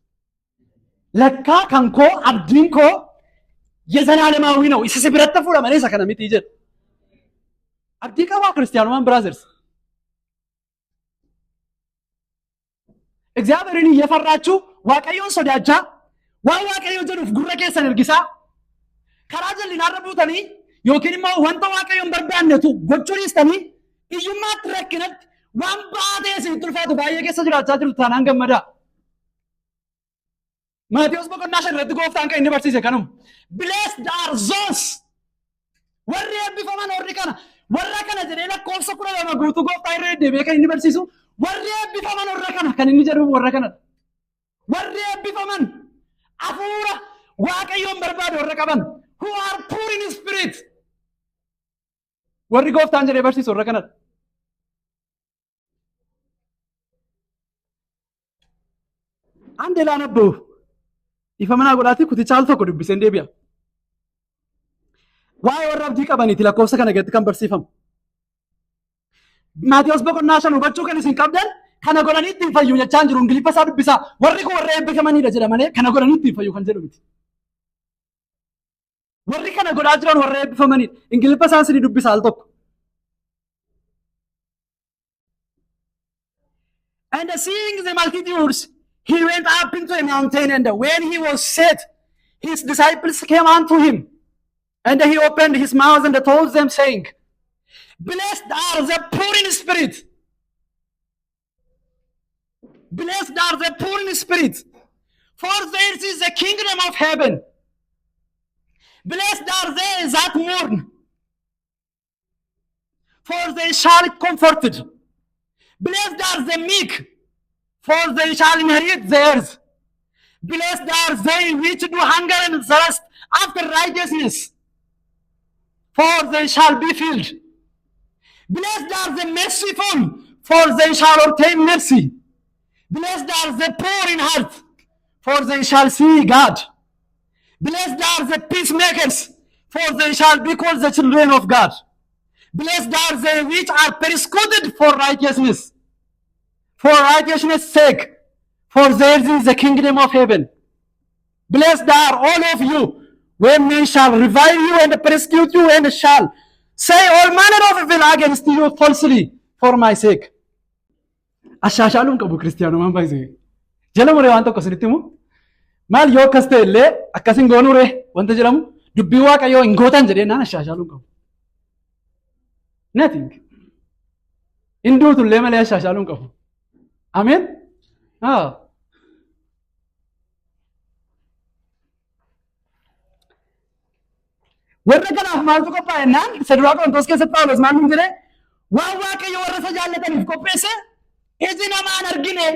Lakkaa kan koo abdiin koo የዘላለማዊ ነው. Isa si biratti fuudha malee isa kana miti jedha. Abdii qabaa kiristiyaanummaan brothers. እግዚአብሔርን እየፈራችሁ Waaqayyoon sodaachaa waan Waaqayyo jedhuuf gurra keessan ergisaa karaa jal'inaarra buutanii yookiin immoo wanta Waaqayyoon barbaannetu gochuu dhiistanii hiyyummaatti rakkinatti waan ba'aa ta'e isinitti ulfaatu baay'ee keessa jiraachaa jirtu taanaan gammadaa. Maatiyos boqonnaa 5 irratti gooftaan kan inni barsiise kanuma. Blessed are those warri eebbifaman warri kana warra kana jedhee lakkoofsa 12 guutuu gooftaa irra deddeebi'ee kan inni barsiisu warri eebbifaman warra kana kan inni jedhu warra kanadha. Warri eebbifaman hafuura Waaqayyoon barbaadu warra qaban who are poor in spirit warri gooftaan jedhee barsiisu warra kanadha. አንዴ ላነበው ifa manaa godhaatii kutichaa al tokko dubbiseen deebi'a. Waa'ee warra abdii qabaniiti lakkoofsa kana gaditti kan barsiifamu. Maatiyos boqonnaa 5 hubachuu kan isin qabdan kana godhanii ittiin fayyu jechaa hin jiru. Ingiliffa isaa dubbisaa. Warri kun warra eebbifamanidha jedha malee kana godhanii ittiin fayyu kan jedhu miti. Warri kana godhaa jiran warra eebbifamanidha. Ingiliffa isaan isinii dubbisaa al tokko. And seeing the multitudes, he went up into a mountain, and when he was set, his disciples came unto him. And he opened his mouth and told them, saying, Blessed are the poor in spirit. Blessed are the poor in spirit, for theirs is the kingdom of heaven. Blessed are they that mourn, for they shall comforted. Blessed are the meek, for they shall inherit the earth. Blessed are they which do hunger and thirst after righteousness, for they shall be filled. Blessed are the merciful, for they shall obtain mercy. Blessed are the poor in heart, for they shall see God. Blessed are the peacemakers, for they shall be called the children of God. Blessed are they which are persecuted for righteousness' sake, for theirs is the kingdom of heaven. Blessed are all of you when men shall revile you and persecute you and shall say all manner of evil against you falsely for my sake. Ashaashaaluun qabu kiristiyaanummaan baay'isee. Jala muree waan tokko isinitti himu. Maal yoo akkas ta'e illee akkas hin goonuure wanta jedhamu dubbii Waaqayyoo hin gootan jedhee naan ashaashaaluun qabu. Nothing. Hin duutullee malee ashaashaaluun qabu. Ameen. Ah. Warra kanaaf maaltu qophaa'e naan isa duraa Qorontos keessatti Phaawulos maal nuun jedhee? Waan Waaqayyo warra isa jaallataniif qopheesse iji namaa hin argine,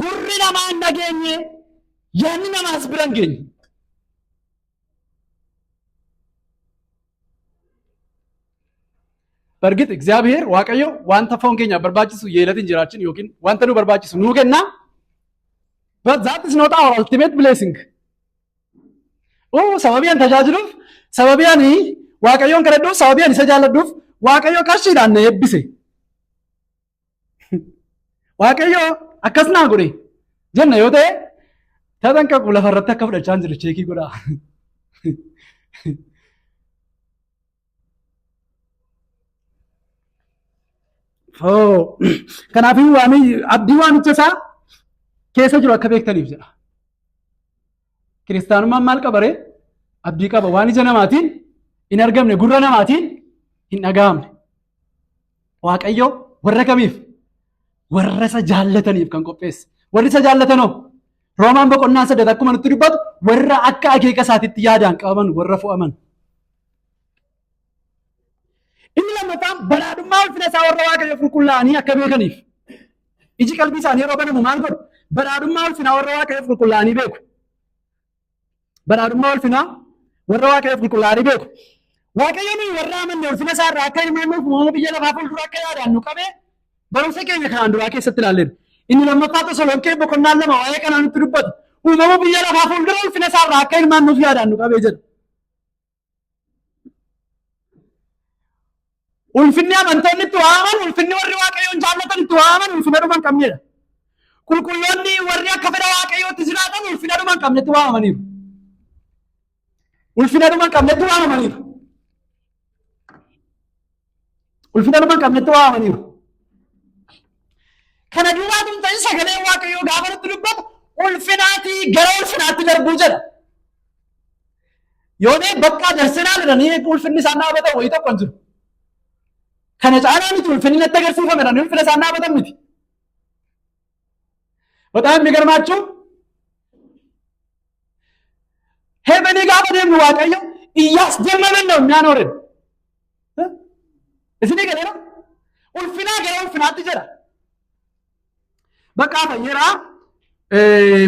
gurri namaa hin dhageenye, yaadni namaas bira hin geenye. በእርግጥ እግዚአብሔር Waaqayyo wanta foon keenyaaf barbaachisu የዕለት እንጀራችን yookiin wanta nu barbaachisu nuu kenna. But that is not our ultimate blessing. Oh, sababii ani tajaajiluuf, sababii ani Waaqayyoon kadhadhuuf, sababii ani isa jaalladhuuf Waaqayyo qarshiidhaan na eebbise. Waaqayyo akkas naa godhe jenna yoo ta'e, ተጠንቀቁ, lafarratti akka fudhachaa hin jirre check godhaa. Oh, kanaafuu waami abdii waamicha isaa keessa jiru akka beektaniif jedha. Kiristaanummaan maal qaba ree? Abdii qaba. Waan ija namaatiin hin argamne, gurra namaatiin hin dhaga'amne. Waaqayyo warra kamiif? Warra isa jaallataniif kan qopheesse. Warri isa jaallatanoo? Roomaan boqonnaa 8 akkuma nutti dubbatu, warra akka akeeka isaatitti yaadaan qabaman, warra fo'aman. Inni lammaffaan badhaadhummaa ulfina isaa warra Waaqayyoof qulqullaa'anii akka beekaniif. Iji qalbii isaanii yeroo banamu maal godhu? Badhaadhummaa ulfinaa warra Waaqayyoof qulqullaa'anii beeku. Badhaadhummaa ulfinaa warra Waaqayyoof qulqullaa'anii beeku. Waaqayyo nuyi warra amanne ulfina isaa irraa akka hirmaannuuf uumama biyya lafaa fuuldura akka yaadaan nu qabee barumsa keenya kanaan duraa keessatti ilaalleerra. Inni lammaffaa Tasalonqee boqonnaan 2 waa'ee kanaa nutti dubbata. Uumama biyya lafaa fuuldura ulfina isaa irraa akka hirmaannuuf yaadaan nu qabee jedha. Ulfinni amantoonni itti waamaman, ulfinni warri Waaqayyoon jaallatan itti waamaman ulfina dhuma hin qabnedha. Qulqulloonni warri akka fedha Waaqayyootti jiraatan ulfina dhuma hin qabnetti waamamaniiru. Ulfina dhuma hin qabnetti waamamaniiru. Ulfina dhuma hin qabnetti waamamaniiru. Kana duwwaatu hin ta'in, sagaleen Waaqayyoo gaafa nutti dubbatu ulfinaatii gara ulfinaatti darbuu jedha. Yoo ta'e bakka darsinaa jedhanii ulfinni isaan dhaabatan wayii tokko hin jiru. Kana caalaa miti ulfinni natti agarsiifame jedhanii ulfina isaan dhaabatan miti. በጣም የሚገርማችሁ heaven gaafa deemnu Waaqayyo እያስደመመን ነው የሚያኖርን። Isinii galeera? Ulfinaa gara ulfinaatti jedha. Bakka fayyeeraa,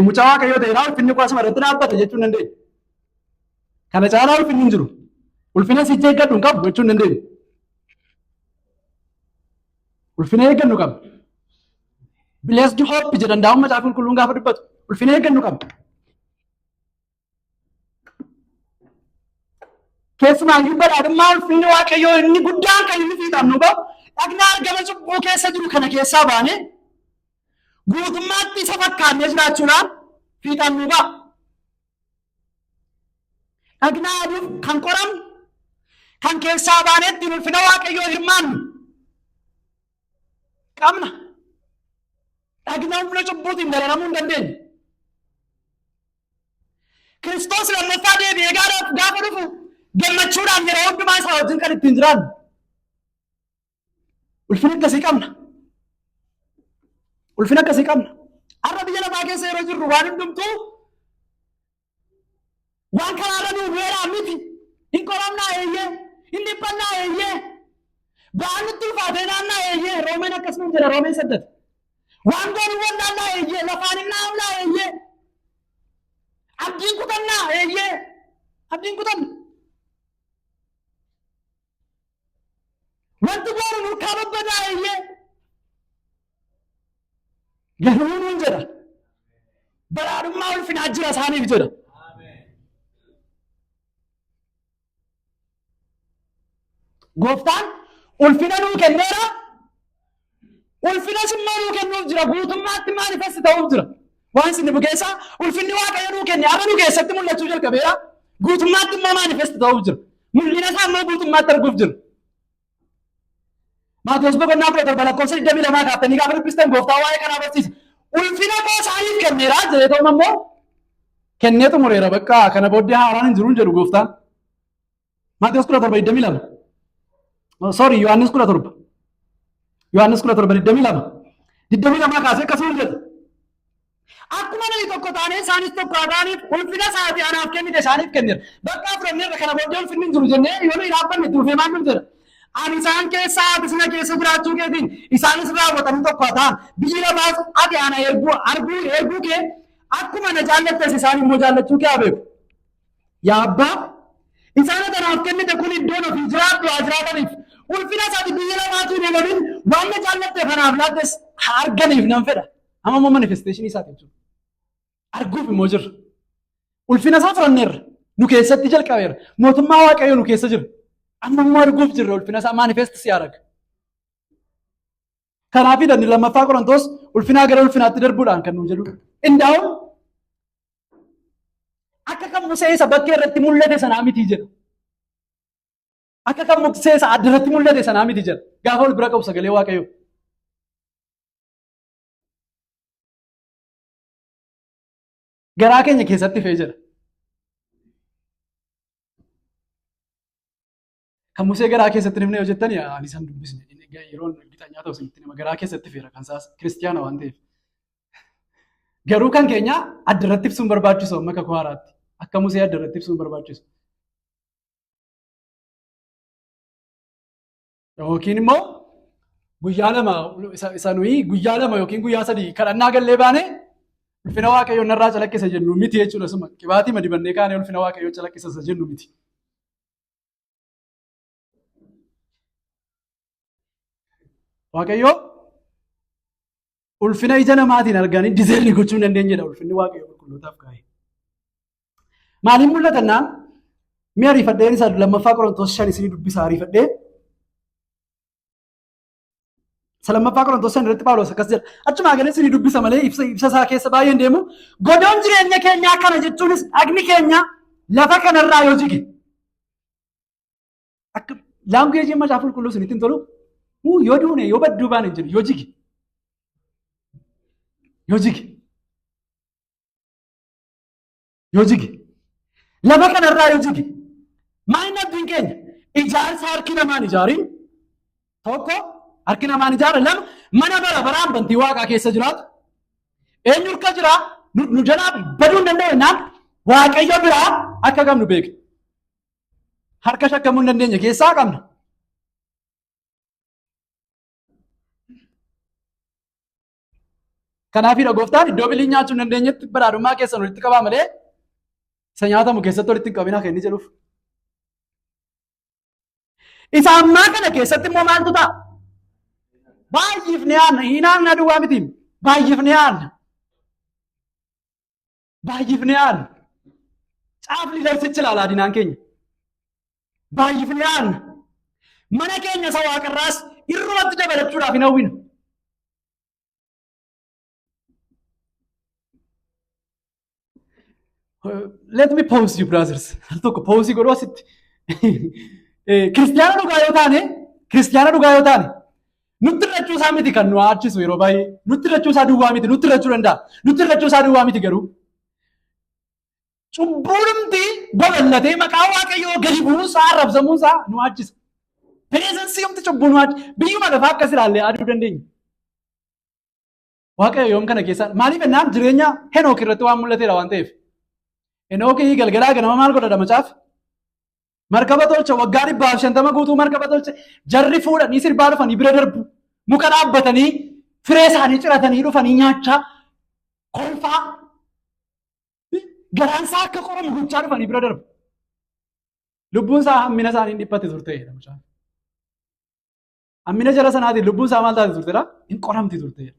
mucaa Waaqayyoo ta'eeraa, ulfinni koo asuma irratti dhaabbata jechuu hin dandeenyu. Kana caalaa ulfinni hin jiru. Ulfina sichi eeggadhu hin qabu jechuu hin dandeenyu. Ulfina eeggannu qabna. Blessed hope jedhan daa'umma Macaafa Qulqulluun gaafa dubbatu ulfina eeggannu qabna. Keessumaayyuu badhaadhummaa ulfinni Waaqayyoo inni guddaan kan inni fiixaan nu ba'u dhagna argama cubbuu keessa jiru kana keessaa baanee guutummaatti isa fakkaannee jiraachuudhaan fiixaan nu ba'a. Dhagna aduuf kan qoramnu kan keessaa baanee ittiin ulfina Waaqayyoo hirmaannu qabna. Dhagna humna cubbuutiin dararamuu hin dandeenye. Kiristoos lammaffaa deebi'ee gaafa dhufu gammachuudhaan yeroo hundumaa isaa wajjin kan ittiin jiraannu. Ulfina akkasii qabna. Ulfina akkasii qabna. Har'a biyya lafaa keessa yeroo jirru waan hundumtuu waan karaarra nuu bu'eeraa miti. Hin qoramnaa, eeyyee. Hin dhiphannaa, eeyyee. Ba'aan nutti ulfaatee naannaa, eeyyee, Roomeen akkasuma jedha, Roomeen 8. Waan goonu naannaa, eeyyee, lafaan hin naannaa, eeyyee. Abdiin kutannaa, eeyyee. Abdiin kutanna. Wanti goonu nurkaa babbadaa, eeyyee. Garuu nuun jedha. Badhaadhummaa ulfinaa jira isaaniif jedha. Gooftaan ulfina nuu kenneera. Ulfinas immoo nuu kennuuf jira. Guutummaatti manifest ta'uuf jira. Waan isin dhibu keessaa ulfinni Waaqayyo nuu kenne amma nu keessatti mul'achuu jalqabeera. Guutummaatti immoo manifest ta'uuf jira. Mul'ina isaa immoo guutummaatti arguuf jira. Maatewos boqonnaa 17 lakkoofsa 22 kaaftanii gaafa dubbistan Gooftaa waa'ee kanaa barsiisa. Ulfina koo isaaniif kenneera jedhee ta'u immoo kennee xumureera, bakka kana booddee haaraan hin jiru hin jedhu Gooftaan. Maatewos 17 22. Sorry, Yohaannis 17. Yohaannis 17 22. 22 kaasee akkasuma jedha. Akkuma nuyi tokko taanee isaanis tokko haa ta'aniif ulfina isaatii anaaf kennite isaaniif kenneera. Bakka fudhanneerra, kana booddee ulfinni hin jiru jennee yoo nuyi dhaabbanne itti dhufee maal nuuf jedha? Ani isaan keessaa, ati sina keessa jiraachuu keetiin isaanis raawwatanii tokko haa ta'an. Biyyi lafaas ati ana erguu arguu erguu kee, akkuma na jaallattes isaan immoo jaallachuu kee haa beeku. Yaa Abbaa, isaan ati anaaf kennite kun iddoon ofii jiraadhu haa jiraataniif, ulfina isaati biyya lafaatuu hin uumamin waan na jaallatteef anaaf laattes haa arganiif nan fedha. Amma immoo manifestation isaati jechuudha. Arguuf immoo jirra. Ulfina isaa fudhanneerra. Nu keessatti jalqabeera. Mootummaa Waaqayyoo nu keessa jira. Amma immoo arguuf jirra, ulfina isaa manifest si araga. Kanaaf inni lammaffaa Qorontoos ulfinaa gara ulfinaatti darbuudhaan kan nu jedhu. Indaa'uun akka kan Musee isa bakkee irratti mul'ate sanaa miti jedha. Akka kan Musee isa adda irratti mul'ate sanaa miti jedha. Gaafa ol bira qabu sagalee Waaqayyoo. Garaa keenya keessatti fe'ee jedha. Kan Musee garaa keessatti himne yoo jettani, ani isaan dubbisne, yeroon gixanyaa ta'u isinitti hima, garaa keessatti feera kan isaas kiristiyaana waan ta'eef. Garuu kan keenya adda irratti ibsuun barbaachisu amma kakuu haaraatti. Akka Musee adda irratti ibsuun barbaachisu. Yookiin immoo guyyaa 2 isa nuyi guyyaa 2 yookiin guyyaa 3 kadhannaa gallee baane ulfina Waaqayyoo narraa calaqqisa jennu miti jechuudha suma. Qibaatii madibannee kaanee ulfina Waaqayyoo calaqqisa isa jennu miti. Waaqayyoo ulfina ija namaatiin arganii discern gochuu hin dandeenyedha ulfinni Waaqayyoo qulqullootaaf kaa'e. Maaliin mul'atannaan mi'a ariifadheen isa lammaffaa Qorontoos 5 isinii dubbisa ariifadhee. Isa lammaffaa Qorontoos 5 irratti Phaawulos akkas jedha. Achumaa galee isinii dubbisa malee ibsa isaa keessa baay'een deemu. Godoon jireenya keenyaa kana jechuunis dhagni keenya lafa kanarraa yoo jige. Akka language Macaafa Qulqulluu isinitti hin tolu. Yoo duune, yoo badduu baane hin jedhu, yoo jige. Yoo jige. Yoo jige. Lafa kanarraa yoo jige. Maal abdiin keenya? Ijaarsa harki namaan ijaariin, tokko harki namaan ijaara, lama mana bara baraan bantii Waaqaa keessa jiraatu. Eenyu harka jiraa? Nu jalaa baduu hin danda'u jennaan Waaqayyo biraa akka qabnu beekna. Harka shakkamuu hin dandeenye keessaa qabna. Kanaafidha Gooftaan iddoo biliin nyaachuu hin dandeenyetti badhaadhummaa keessan walitti qabaa malee isa nyaatamu keessatti walitti hin qabinaa kan inni jedhuuf. Isa ammaa kana keessatti immoo maaltu ta'a? Baay'ifnee aanna. Hin aanna duwwaa miti. Baay'ifnee aanna. Baay'ifnee aanna. Caafni darsichi ilaalaa dinaan keenya. Baay'ifnee aanna. Mana keenya isa waaqarraas irrumatti dabalachuudhaaf hin hawwina. Let me pause you, brothers. Al tokko pause godhuu asitti. Kiristiyaana dhugaa yoo taane, kiristiyaana dhugaa yoo taane, nutti irrachuu isaa miti kan nu aachisu yeroo baay'ee. Nutti irrachuu isaa duwwaa miti, nutti irrachuu danda'a. Nutti irrachuu isaa duwwaa miti garuu. Cubbuunumti babal'atee maqaa Waaqayyoo gadi bu'uunsaa, arrabsamuunsaa nu aachisa. Presence umti cubbuu nu aachisa. Biyyuma lafaa akkas ilaallee aduu dandeenya. Waaqayyo yoom kana keessaa maaliif jennaan jireenya Henook irratti waan mul'ateera waan ta'eef. Henook galgalaa ganama maal godhadha macaafi? Markaba tolche waggaa 150 guutuu markaba tolche jarri fuudhanii sirbaa dhufanii bira darbu. Muka dhaabbatanii firee isaanii ciratanii dhufanii nyaachaa kolfaa garaan isaa akka qoramu gochaa dhufanii bira darbu. Lubbuun isaa hammina isaaniin dhiphate turte jedha mucaan. Hammina jara sanaatiin lubbuun isaa maal taate turtedha? Hin qoramti turte jedha.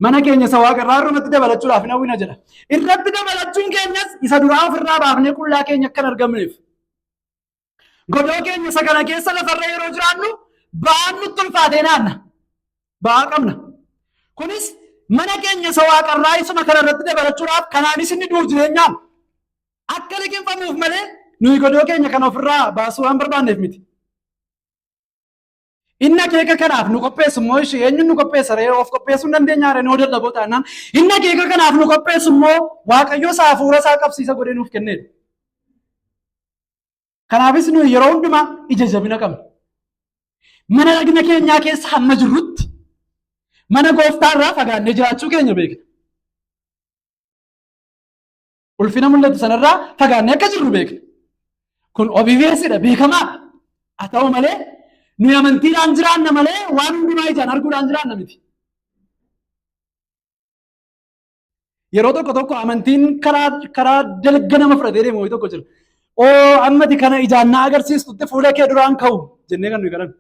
Mana keenya isa waaqa irraa irrumatti dabalachuudhaaf hin hawwina jedha. Irratti dabalachuun keenyas isa duraa ofirraa baafnee qullaa keenya akka hin argamneef. Godoo keenya isa kana keessa lafarra yeroo jiraannu ba'aan nutti ulfaatee naanna. Ba'aa qabna. Kunis mana keenya isa waaqarraa isuma kana irratti dabalachuudhaaf kanaanis inni du'u jireenyaan akka liqimfamuuf malee nuyi godoo keenya kana ofirraa baasuu waan barbaanneef miti. Inni akeeka kanaaf nu qopheessu immoo ishee eenyuun nu qopheessa ree of qopheessuu hin dandeenyaa ree noo dadhaboo taanaan inni akeeka kanaaf nu qopheessu immoo Waaqayyo isaa hafuura isaa qabsiisa godhee nuuf kenneedha. Kanaafis nuyi yeroo hundumaa ija jabina qabna. Mana dhagna keenyaa keessa hamma jirrutti mana gooftaa irraa fagaannee jiraachuu keenya beekna. Ulfina mul'atu sanarraa fagaannee akka jirru beekna. Kun obiveesidha beekamaadha. Haa ta'u malee nuyi amantiidhaan jiraanna malee waan hundumaa ijaan arguudhaan jiraanna miti. Yeroo tokko tokko amantiin karaa dalga nama fudhatee deemu wayii tokko jira. Oo ammati kana ijaan na agarsiistutti fuula kee duraan ka'u jennee kan nuyi kadhannu.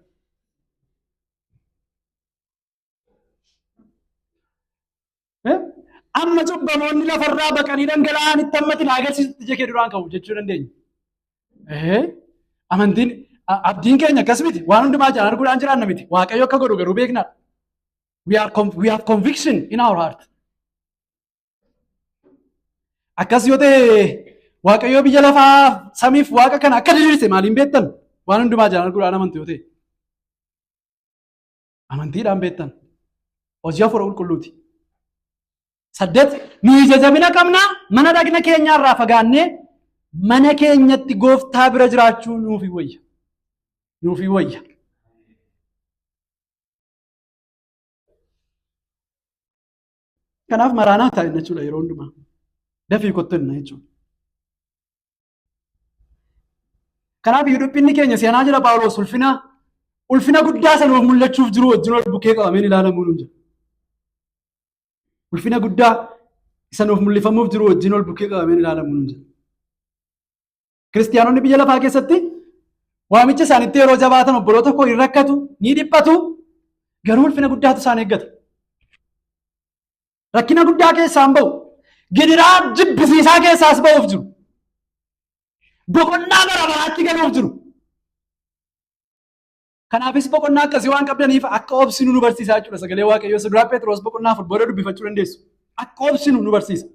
Amma cubbamoonni lafarraa baqanii dhangala'anitti ammati na agarsiisutti ija kee duraan ka'u jechuu dandeenya. Amantiin abdiin keenya akkas miti. Waan hundumaa ijaan arguudhaan jiraanna miti. Waaqayyo akka godhu garuu beekna. We have conviction in our heart. Akkas yoo ta'e Waaqayyo biyya lafaa samiif waaqa kana akka diriirse maaliin beektan? Waan hundumaa ijaan arguudhaan amantu yoo ta'e. Amantiidhaan beektan. Hojii hafuura qulqulluuti. 8 nu ija jabina qabna mana dhagna keenyaarraa fagaannee mana keenyatti gooftaa bira jiraachuu nuufi wayya. Nuufi wayya. Kanaaf maraanaa ta'a jechuudha yeroo hundumaa. Dafii kottu jenna jechuudha. Kanaaf iyyuu dhiphinni keenya seenaa jira Phaawulos ulfina guddaa sana of mul'achuuf jiru wajjin ol bukkee qabameen ilaalamuu nuun jira. Ulfina guddaa isa nuuf mul'ifamuuf jiru wajjin ol bukkee qabameen ilaalamuu nuun jira. Kiristiyaanonni biyya lafaa keessatti waamicha isaanitti yeroo jabaatan obboloota koo hin rakkatu, ni dhiphatu, garuu ulfina guddaatu isaan eeggata. Rakkina guddaa keessaan ba'u. Gidiraa jibbisiisaa keessaas ba'uuf jiru. Boqonnaa bara baraatti galuuf jiru. Kanaafis boqonnaa akkasii waan qabdaniif akka obsinu nu barsiisaa jechuudha sagalee Waaqayyoo. Isa duraa Phexros boqonnaa 4 booda dubbifachuu dandeessu. Akka obsinu nu barsiisa.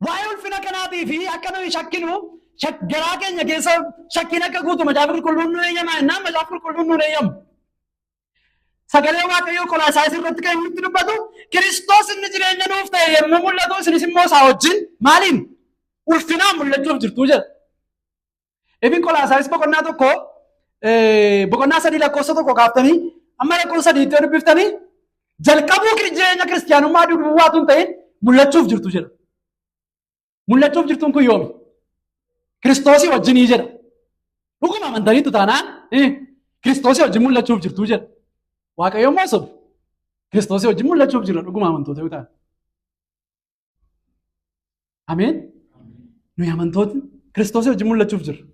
Waa'ee ulfina kanaatii fi akka nuyi shakkinu garaa keenya keessa shakkiin akka guutu macaafa qulqulluun nu eeyyama jennaan macaafa qulqulluun nu eeyyamu. Sagalee Waaqayyoo Qolaasaayis irratti kan inni dubbatu Kiristoos inni jireenya nuuf ta'e yommuu mul'atu isinis immoo isaa wajjin maaliin ulfinaan mul'achuuf jirtu jedha. Ibin Qolaasaayis boqonnaa 1 boqonnaa 3 lakkoofsa 1 kaaftanii amma lakkoofsa 3tti yoo dubbiftanii jalqabuu jireenya kiristiyaanummaa duwwaatu hin ta'in mul'achuuf jirtu jedha. Mul'achuuf jirtuun kun yoomi? Kiristoosii wajjinii jedha. Dhuguma amantaniitu taanaan Kiristoosii wajjin mul'achuuf jirtu jedha. Waaqayyo immoo sobu. Kiristoosii wajjin mul'achuuf jirra dhuguma amantoota yoo ta'an. Ameen. Nuyi amantootni Kiristoosii wajjin mul'achuuf jirra.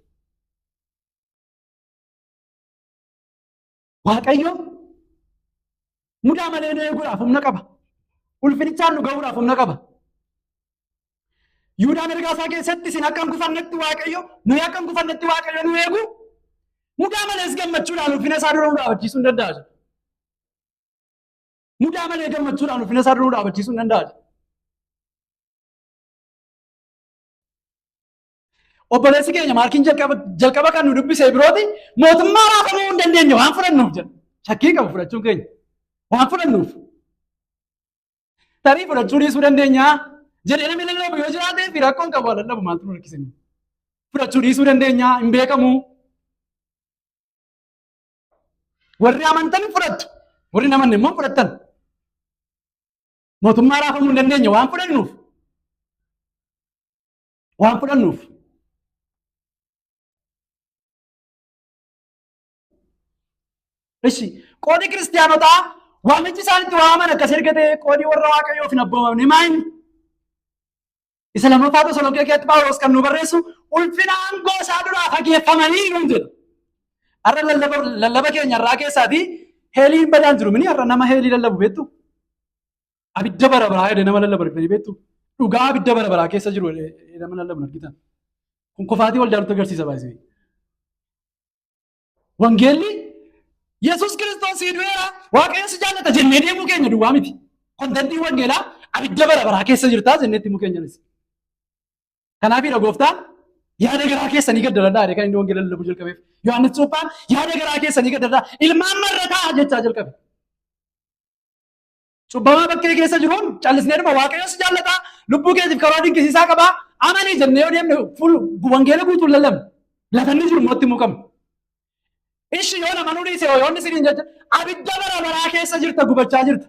Waaqayyo mudaa malee nu eeguudhaaf humna qaba. Ulfinichaan nu ga'uudhaaf humna qaba. Yihuudaan ergaa isaa keessatti isin akka hin gufannetti Waaqayyo nuyi akka hin gufannetti Waaqayyo nu eegu mudaa malees gammachuudhaan ulfina isaa dura nu dhaabachiisuu hin danda'a. jedha. Mudaa malee gammachuudhaan ulfina isaa dura nu dhaabachiisuu hin danda'a. jedha. Obboleessi keenya Maarkiin jalqaba kan nu dubbise birooti mootummaa raafamuu hin dandeenye waan fudhannuuf jedha. Shakkii qabu fudhachuun keenya waan fudhannuuf. Tarii fudhachuu dhiisuu dandeenya jedhee namni lallabu yoo jiraatee fi rakkoon qabu haa lallabu maaltu nu rakkise. Fudhachuu dhiisuu dandeenya hin beekamu. Warri amantan fudhattu warri hin amanne immoo fudhattan. Mootummaa raafamuu hin dandeenye waan fudhannuuf. Waan fudhannuuf. Ishi qoodi kiristiyaanotaa waamichi isaan itti waaman akkas erga ta'e qoodi warra Waaqayyoof hin abboomamne maa inni? Isa lammaffaa Tasalonqee keessatti Phaawulos kan nu barreessu ulfina aangoo isaa duraa fageeffamanii nuun jedha. Har'a lallaba keenya irraa keessaatii heeliin badaan jiru mini har'a nama heelii lallabu beektu? Abidda bara baraa jedhee nama lallabu argitanii beektu? Dhugaa abidda bara baraa keessa jiru jedhee nama lallabu argitan. Kun kufaatii waldaa nutti agarsiisa baay'ee. Wangeelli Yesuus Kiristoos sii du'eera, Waaqayyo si jaallata jennee deemuu keenya duwwaa miti. Kontentiin wangeelaa abidda bara baraa keessa jirtaa jennee itti himuu keenya miti. Kanaafidha gooftaan yaada garaa keessanii gaddaradhaa jedhee kan inni wangeela lallabuu jalqabeef. Yohaannis Cuuphaan yaada garaa keessanii gaddaradhaa ilmaan marrataa jechaa jalqabe. Cubbamaa bakkee keessa jiruun callisnee dhuma Waaqayyo si jaallata, lubbuu keetiif karaa dinqisiisaa qaba, amanii jennee yoo deemne fuul wangeela guutuun lallabne. Lafa inni jiru immoo itti himuu qabna. Ishi yoo nama nu dhiise yoo inni siniin jecha abidda bara baraa keessa jirta gubachaa jirta.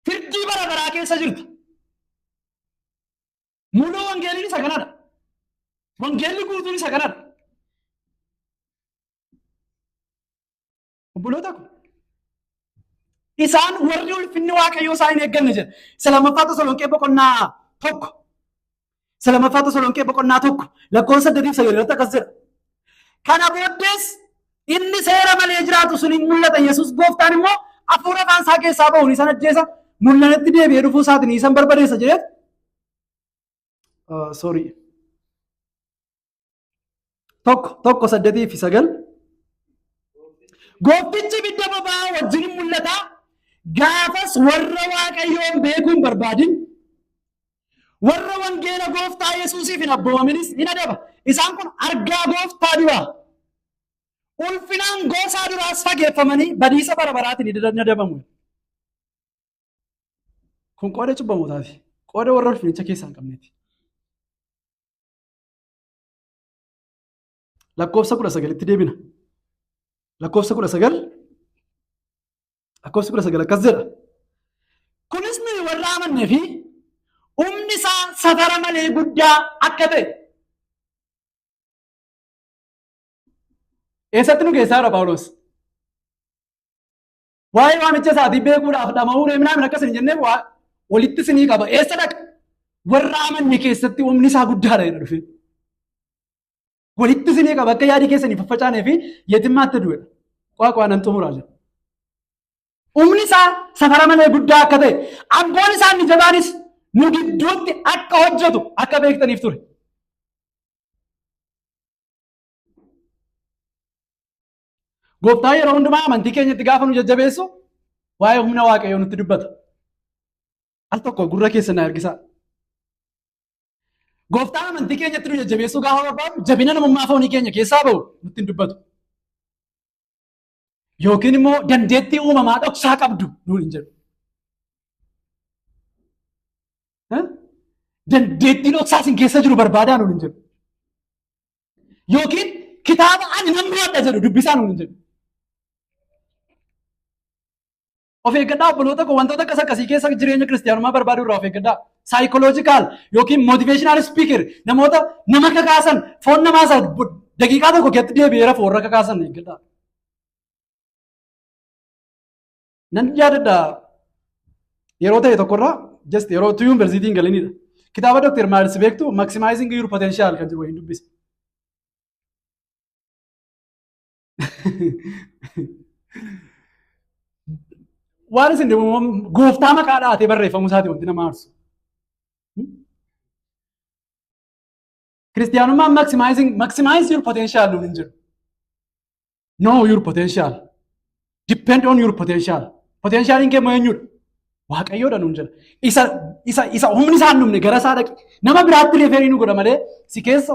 Firdii bara baraa keessa jirta. Muluu wangeeliin isa kanadha. Wangeelli guutuun isa kanadha. Obboloota ko. Isaan warri ulfinni Waaqayyoo isaan hin eegganne jedha. Isa lammaffaa Tasalonqee boqonnaa 1. Isa lammaffaa Tasalonqee boqonnaa 1 lakkoofsa 8 9 irratti akkas jedha. Kana booddees inni seera malee jiraatu sun hin mul'ata. Yesuus gooftaan immoo hafuura afaan isaa keessaa ba'uun isaan ajjeesa. Mul'anatti deebi'ee dhufuu isaatiin isaan barbadeessa jedheet. Sorry. 1 1 8 9. Gooftichi ibidda boba'aa wajjin hin mul'ata. Gaafas warra Waaqayyoon beekuu hin barbaadin, warra wangeela gooftaa Yesuusiif hin abboomaminis hin adaba. Isaan kun argaa gooftaa duraa, ulfinaan goosaa duraas fageeffamanii badiisa bara baraatiin hin adabamu. Kun qooda cubbamootaati. Qooda warra ulfinicha keessaa hin qabneeti. Lakkoofsa 19tti deebina. Lakkoofsa 19, lakkoofsa 19 akkas jedha. Kunis nuyi warra amannee fi humni isaa safara malee guddaa akka ta'e. Eessatti nu geessaa jira Phaawulos? Waa'ee waamicha isaatii beekuudhaaf dhama'uu reemnaa akkas hin jenneef waa walitti isinii qaba. Eessa dhaqa? Warra amanne keessatti humni isaa guddaadha jedha dhufee. Walitti isinii qaba akka yaadii keessanii faffacaanee fi yeetimmaatti du'edha. Qaa nan xumuraa jira. Humni isaa safara malee guddaa akka ta'e, aangoon isaa inni jabaanis nu gidduutti akka hojjetu akka beektaniif ture. Gooftaan yeroo hundumaa amantii keenyatti gaafa nu jajjabeessu waa'ee humna Waaqayyoo nutti dubbata. Al tokko gurra keessa na ergisaa. Gooftaan amantii keenyatti nu jajjabeessuu gaafa barbaadu jabina namummaa foonii keenya keessaa ba'u nutti hin dubbatu. Yookiin immoo dandeettii uumamaa dhoksaa qabdu nuun hin jedhu. Dandeettii dhoksaa isin keessa jiru barbaadaa nuun hin jedhu. Yookiin kitaaba ani nan mo'adha jedhu dubbisaa nuun hin jedhu. Of eeggadhaa obboloota koo, wantoota akkas akkasii keessa jireenya kiristiyaanummaa barbaaduu irraa of eeggadhaa. Psychological yookiin motivational speaker namoota nama kakaasan, foon namaa isa daqiiqaa tokko keessatti deebi'ee rafu warra kakaasan eeggadhaa. Nan yaadadha, yeroo ta'e tokkorraa, just yeroo tu yuunivarsiitii hin galinidha. Kitaaba Dr. Miles beektu, Maximizing Your Potential kan jedhu wayiin dubbise. Waan isin dhibu gooftaa maqaa dhahatee barreeffamuu isaati wanti nama aarsu. Kiristiyaanummaan maximize your potential nuun hin jedhu. Know your potential. Depend on your potential. Potentialiin kee immoo eenyudha? Waaqayyoodha nuun jedha. Isa humni isaa hin dhumne gara isaa dhaqi. Nama biraatti refer nu godha malee si keessa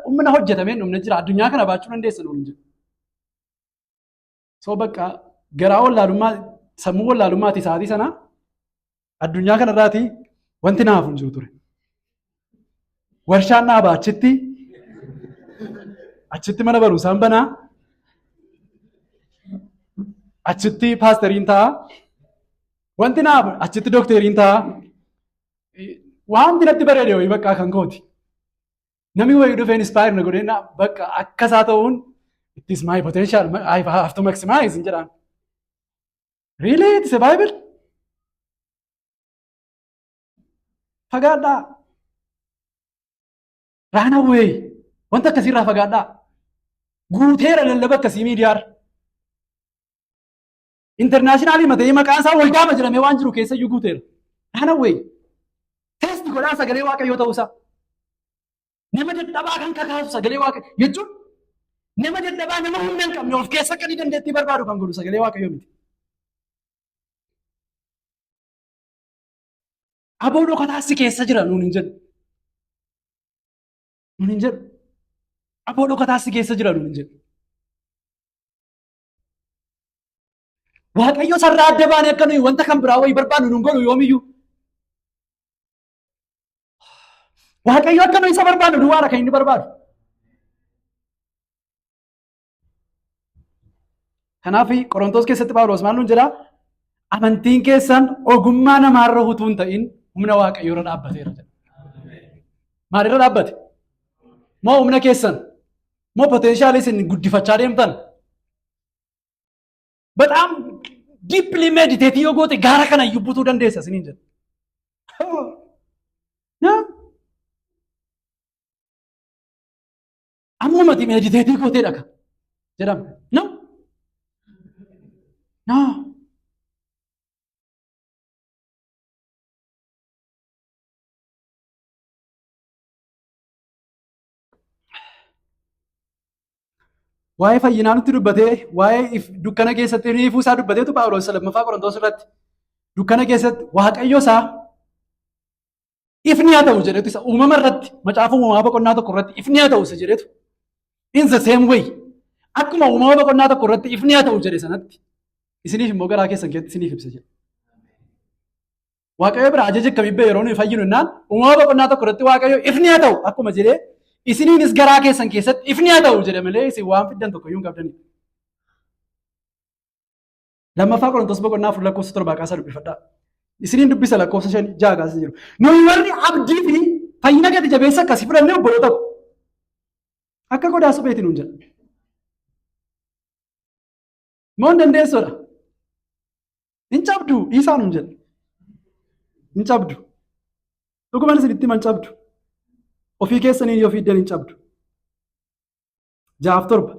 humna hojjetamee hin dhumne jira. Addunyaa kana baachuu dandeessa nuun hin jedhu. So bakka garaa wallaalummaa, sammuu wallaalummaati isaatii sana addunyaa kanarraati wanti naaf hin jiru ture. Warshaan dhaabaa, achitti mana barumsaan banaa, achitti paasteriin ta'a. Wanti naa achitti dookteriin ta'a. Wanti natti bareede wayii bakka kan kooti. Namni wayii dhufee inspire na godhee bakka akkasaa ta'uun it is my potential, I have to maximize hin jedhaan. Really? It is a Bible? Fagaadhaa. Run away. Wanta akkasiirraa fagaadhaa. Guuteera lallaba akkasii miidiyaarra. International matee maqaan isaa waldaama jedhamee waan jiru keessa iyyuu guuteera. Run away. Test godhaa sagalee Waaqayyoo ta'uusaa. Nama dadhabaa kan kakaasu sagalee Waaqayyoo jechuun nama dadhabaa, nama humna hin qabne of keessa akka inni dandeettii barbaadu kan godhu sagalee Waaqayyoo miti. Aboo dhokataa si keessa jira nuun hin jedhu. Nuun hin jedhu. Aboo dhokataa si keessa jira nuun hin jedhu. Waaqayyo sarara adda baanee akka nuyi wanta kan biraa wayii barbaannu nuun godhu yoomiyyuu. Waaqayyo akka nuyi isa barbaannu duwwaadha kan inni barbaadu. Kanaaf Qorontoos keessatti Phaawulos maal nuun jedhaa? Amantiin keessan ogummaa namaarra utuu hin ta'in humna Waaqayyoo irra dhaabbateera jedha. Maalirra dhaabbate? Moo humna keessan? Moo potential isin guddifachaa deemtan? በጣም deeply meditate yoo goote gaara kana iyyuu butuu dandeessa isiniin jedha. Na? Ammumati meditate gootee dhaka jedhama. No. No. Waa'ee fayyinaa nutti dubbatee, waa'ee dukkana keessatti ifuu isaa dubbateetu Phaawulos lammaffaa Qorontoos irratti dukkana keessatti Waaqayyo isaa ifni haa ta'u jedhetu isa uumama irratti, macaafa Uumamaa boqonnaa 1 irratti ifni haa ta'u isa jedhetu, in the same way akkuma Uumama boqonnaa 1 irratti ifni haa ta'u jedhe sanatti isiniif immoo garaa keessan keessatti isiniif ibsa jedhe. Waaqayyo bira ajaja akkamii ba'e yeroo nuyi fayyinu jennaan, Uumama boqonnaa 1 irratti Waaqayyo ifni haa ta'u akkuma jedhee isiniinis garaa keessan keessatti ifni haa ta'u jedhe malee isin waan fiddan tokko iyyuu hin qabdanii. Lammaffaa Qorontos boqonnaa 4 lakkoofsa 7 kaasa dubbifadhaa. Isiniin dubbisa, lakkoofsa 5 6 kaasa jiru. Nuyi warri abdii fi fayyina gati jabeessa akkasii fudhannee, obboloota ko, akka qodaa supheeti nuun jedha. Moo hin dandeessuudha? Hin cabdu, dhiisaa nuun jedha. Hin cabdu. Dhuguman isinitti himan, cabdu. Ofii keessanii yoo fiiddan hin cabdu. 6f 7.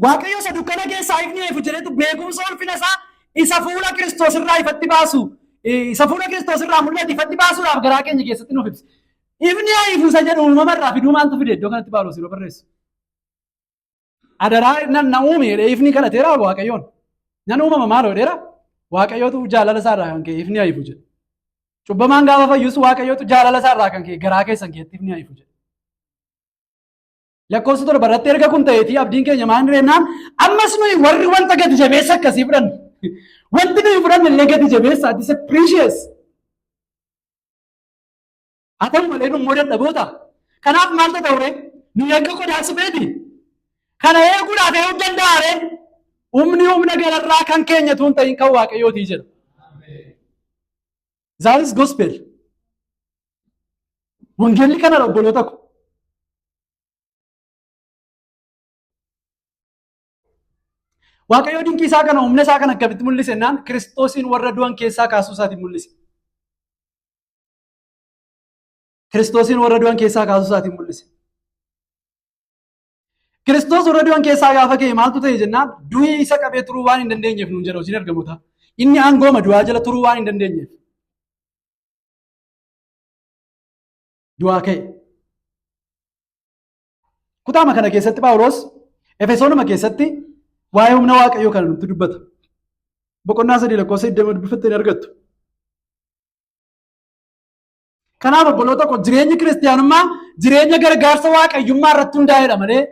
Waaqayyo isa dukkana keessaa ifni ifu jedhetu beekumsa ulfina isaa isa fuula Kiristoos irraa ifatti baasu, isa fuula Kiristoos irraa mul'atu ifatti baasuudhaaf garaa keenya keessatti nuuf ibsa. Ifni haa ifu isa jedhu uumama irraa fiduu maaltu fide iddoo kanatti Phaawulos yeroo barreessu? Adaraa nan na uume jedhee ifni kadhateera Waaqayyoon. Nan uumama maaloo jedheera. Waaqayyootu jaalala isaa irraa kan ka'e ifni haa ifu jedhe. Cubbamaan gaafa fayyus Waaqayyootu jaalala isaa irraa kan ka'e garaa keessan keessatti ifni haa ifu jedhe. Lakkoofsa 7 irratti erga kun ta'eetii abdiin keenya maal jennaan, ammas nuyi warri wanta gati jabeessa akkasii fudhanne, wanti nuyi fudhanne illee gati jabeessa, it is a precious. Haa ta'u malee nu immoo dadhaboota. Kanaaf maal ta'u ree? Nuyi akka qodaa supheeti. Kana eeguudhaaf eeguu danda'a ree? Humni humna gararraa kan keenya tuun ta'in kan Waaqayyootii jedha. That is gospel. Wangeelli kanadha, obboloota ko. Waaqayyo dinqii isaa kana, humna isaa kana akkamitti mul'ise jennaan, Kiristoosiin warra du'an keessaa kaasuu isaatiin mul'ise. Kiristoosiin warra du'an keessaa kaasuu isaatiin mul'ise. Kiristoos warra du'an keessaa gaafa ka'e maaltu ta'e jennaan, du'i isa qabee turuu waan hin dandeenyeef nuun jedha Hojiin Ergamootaa. Inni aangooma du'aa jala turuu waan hin dandeenyeef du'aa ka'e. Kutaama kana keessatti Phaawulos Efesoonuma keessatti waa'ee humna Waaqayyoo kana nutti dubbata. Boqonnaa 3 lakkoofsa 20 dubbifattanii argattu. Kanaaf obboloota koo, jireenyi kiristiyaanummaa jireenya gargaarsa waaqayyummaa irratti hundaa'edha malee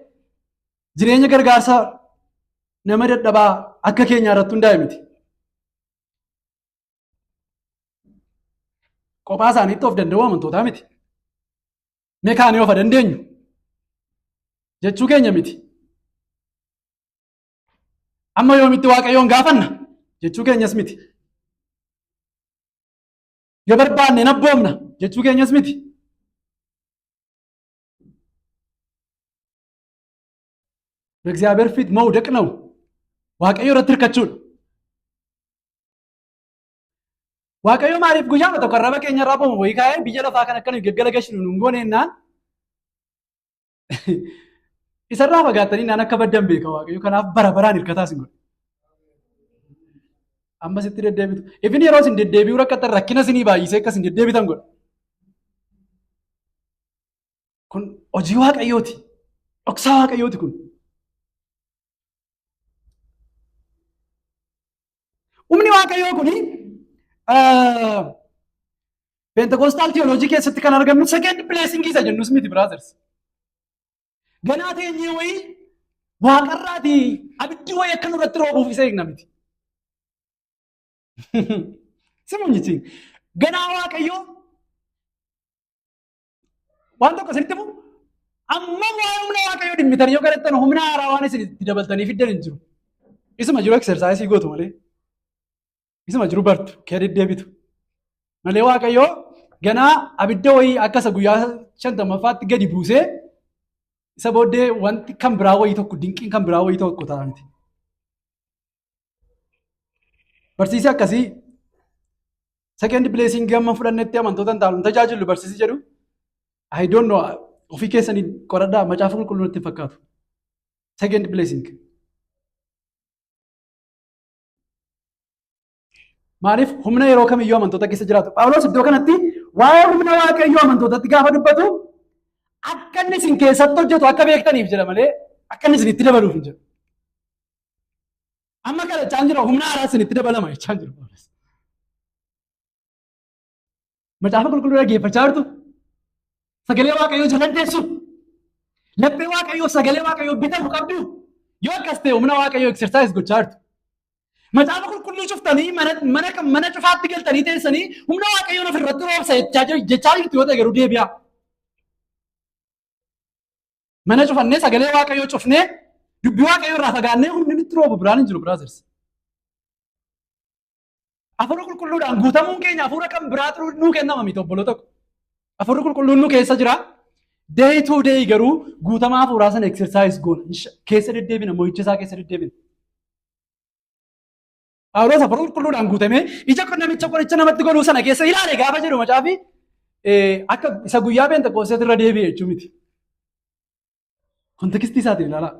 jireenya gargaarsa nama dadhabaa akka keenyaa irratti hundaa'e miti. Kophaa isaaniitti of danda'uu amantootaa miti. Mee kaanii of dandeenyu jechuu keenya miti. Amma yoomitti Waaqayyoon gaafanna? jechuu keenyas miti. Yoo barbaanne hin abboomna jechuu keenyas miti. በእግዚአብሔር ፊት መውደቅ ነው። Waaqayyo irratti hirkachuudha. Waaqayyo maaliif guyyaa tokko arraba keenya irraa boomu wayii kaa'ee biyya lafaa kan akka nuyi gaggala gashinu nu hin goone jennaan isarraa fagaattanii naan akka baddan beeka Waaqayyo, kanaaf bara baraan hirkataa isin godhe. Amma sitti deddeebitu. Ifin yeroo isin deddeebi'uu rakkattan rakkina isinii baay'isee akka isin deddeebitan godha. Kun hojii Waaqayyooti. Dhoksaa Waaqayyooti kun. Humni Waaqayyoo kuni Pentecostal theology keessatti kan argannu second blessing isa jennus miti, brothers. Ganaa teenyee wayii waaqarraatii abiddi wayii akka nurratti roobuuf isa eegna miti. Simuun ganaa Waaqayyoo waan tokko isinitti himu, amma waa'ee humna Waaqayyoo dhimmitanii yoo kadhattan humna haaraa waan isin itti dabaltanii fiddan hin jiru. Isuma jiru exercise gootu malee. Isuma jiru bartu kee deddeebitu. Malee Waaqayyoo ganaa abidda wayii akka isa guyyaa 50ffaatti gadi buusee isa booddee wanti kan biraa wayii tokko, dinqiin kan biraa wayii tokko ta'a miti. Barsiisi akkasii second blessing amma fudhannetti amantoota hin taanu tajaajilu barsiisi jedhu, I don't know, ofii keessanii qoradhaa, macaafa qulqulluu natti hin fakkaatu. Second blessing. Maaliif humna yeroo kamiyyuu amantoota keessa jiraatu? Phaawulos iddoo kanatti waa'ee humna Waaqayyoo amantootatti gaafa dubbatu akka inni isin keessatti hojjetu akka beektaniif jedha malee akka inni isinitti dabaluuf hin jedhu. Amma kadhachaa jira, humna haaraa isinitti dabalama jechaa jiru Phaawulos. Macaafa qulqulluu dhaggeeffachaa jirtu, sagalee Waaqayyoo jalan teessu, laphee Waaqayyoo sagalee Waaqayyoo bitamu qabdu. Yoo akkas ta'e humna Waaqayyoo exercise gochaa jirtu. Macaafa qulqulluu cuftanii mana cufaatti galtanii teessanii humna Waaqayyoon ofirratti roobsa jechaa jirtu yoo ta'e garuu deebi'a. Mana cufannee, sagalee Waaqayyoo cufnee, dubbii Waaqayyoo irraa fagaannee humni nutti roobu biraan hin jiru, brothers. Hafuura qulqulluudhaan guutamuun keenya hafuura kan biraatu nuu kennama miti, obboloota ko. Hafuurri qulqulluun nu keessa jira. Day to day garuu guutamaa hafuuraa sana exercise goona. Keessa deddeebina, mo'icha isaa keessa deddeebina. Phaawulos hafuura qulqulluudhaan guutamee ija namicha qoricha namatti godhuu sana keessa ilaale gaafa jedhu macaafi akka isa guyyaa Peenteqoosteet irra deebi'e jechuu miti. Context isaatiin ilaalaa.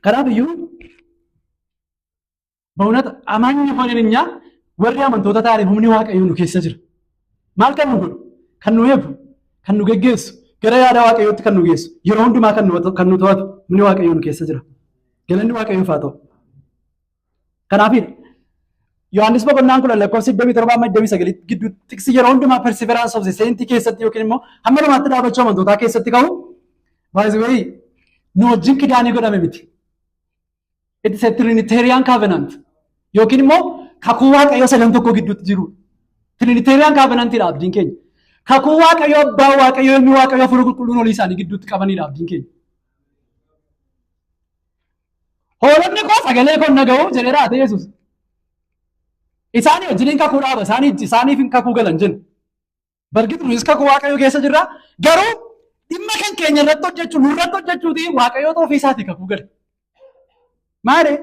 Kanaaf iyyuu በእውነት አማኝ ሆነን እኛ warri amantoota ta'an humni Waaqayyoo nu keessa jira. Maal kan nu godhu? Kan nu eegu, kan nu geggeessu, gara yaada Waaqayyootti kan nu geessu, yeroo hundumaa kan nu to'atu humni Waaqayyoo nu keessa jira. Galanni Waaqayyoof haa ta'u. Kanaafidha. Yohaannis boqonnaan 10 lakkoofsa 27 amma 29 gidduu tiksi yeroo hundumaa perseverance of the saint keessatti yookiin immoo hamma dhumaatti dhaabachuu amantootaa keessatti ka'u, by the way, nu wajjin kidaanii godhame miti. It is a Trinitarian covenant yookiin immoo kakuu Waaqayyoo sadan tokko gidduutti jiru. Trinitarian covenantidha abdiin keenya. Kakuu Waaqayyoo Abbaa, Waaqayyoo Ilmi, Waaqayyoo Hafuura Qulqulluun olii isaanii gidduutti qabanidha abdiin keenya. Hoolonni koo sagalee koo dhaga'u jedheera ate Yesuus. Isaanii wajjiniin kakuu dhaaba, isaaniif hin kakuu galan jennu. Bargit nuyis kakuu Waaqayyoo keessa jirra. Garuu dhimma kan keenya irratti hojjechuu, nurratti hojjechuuti Waaqayyoota ofii isaatii kakuu gale. Maali?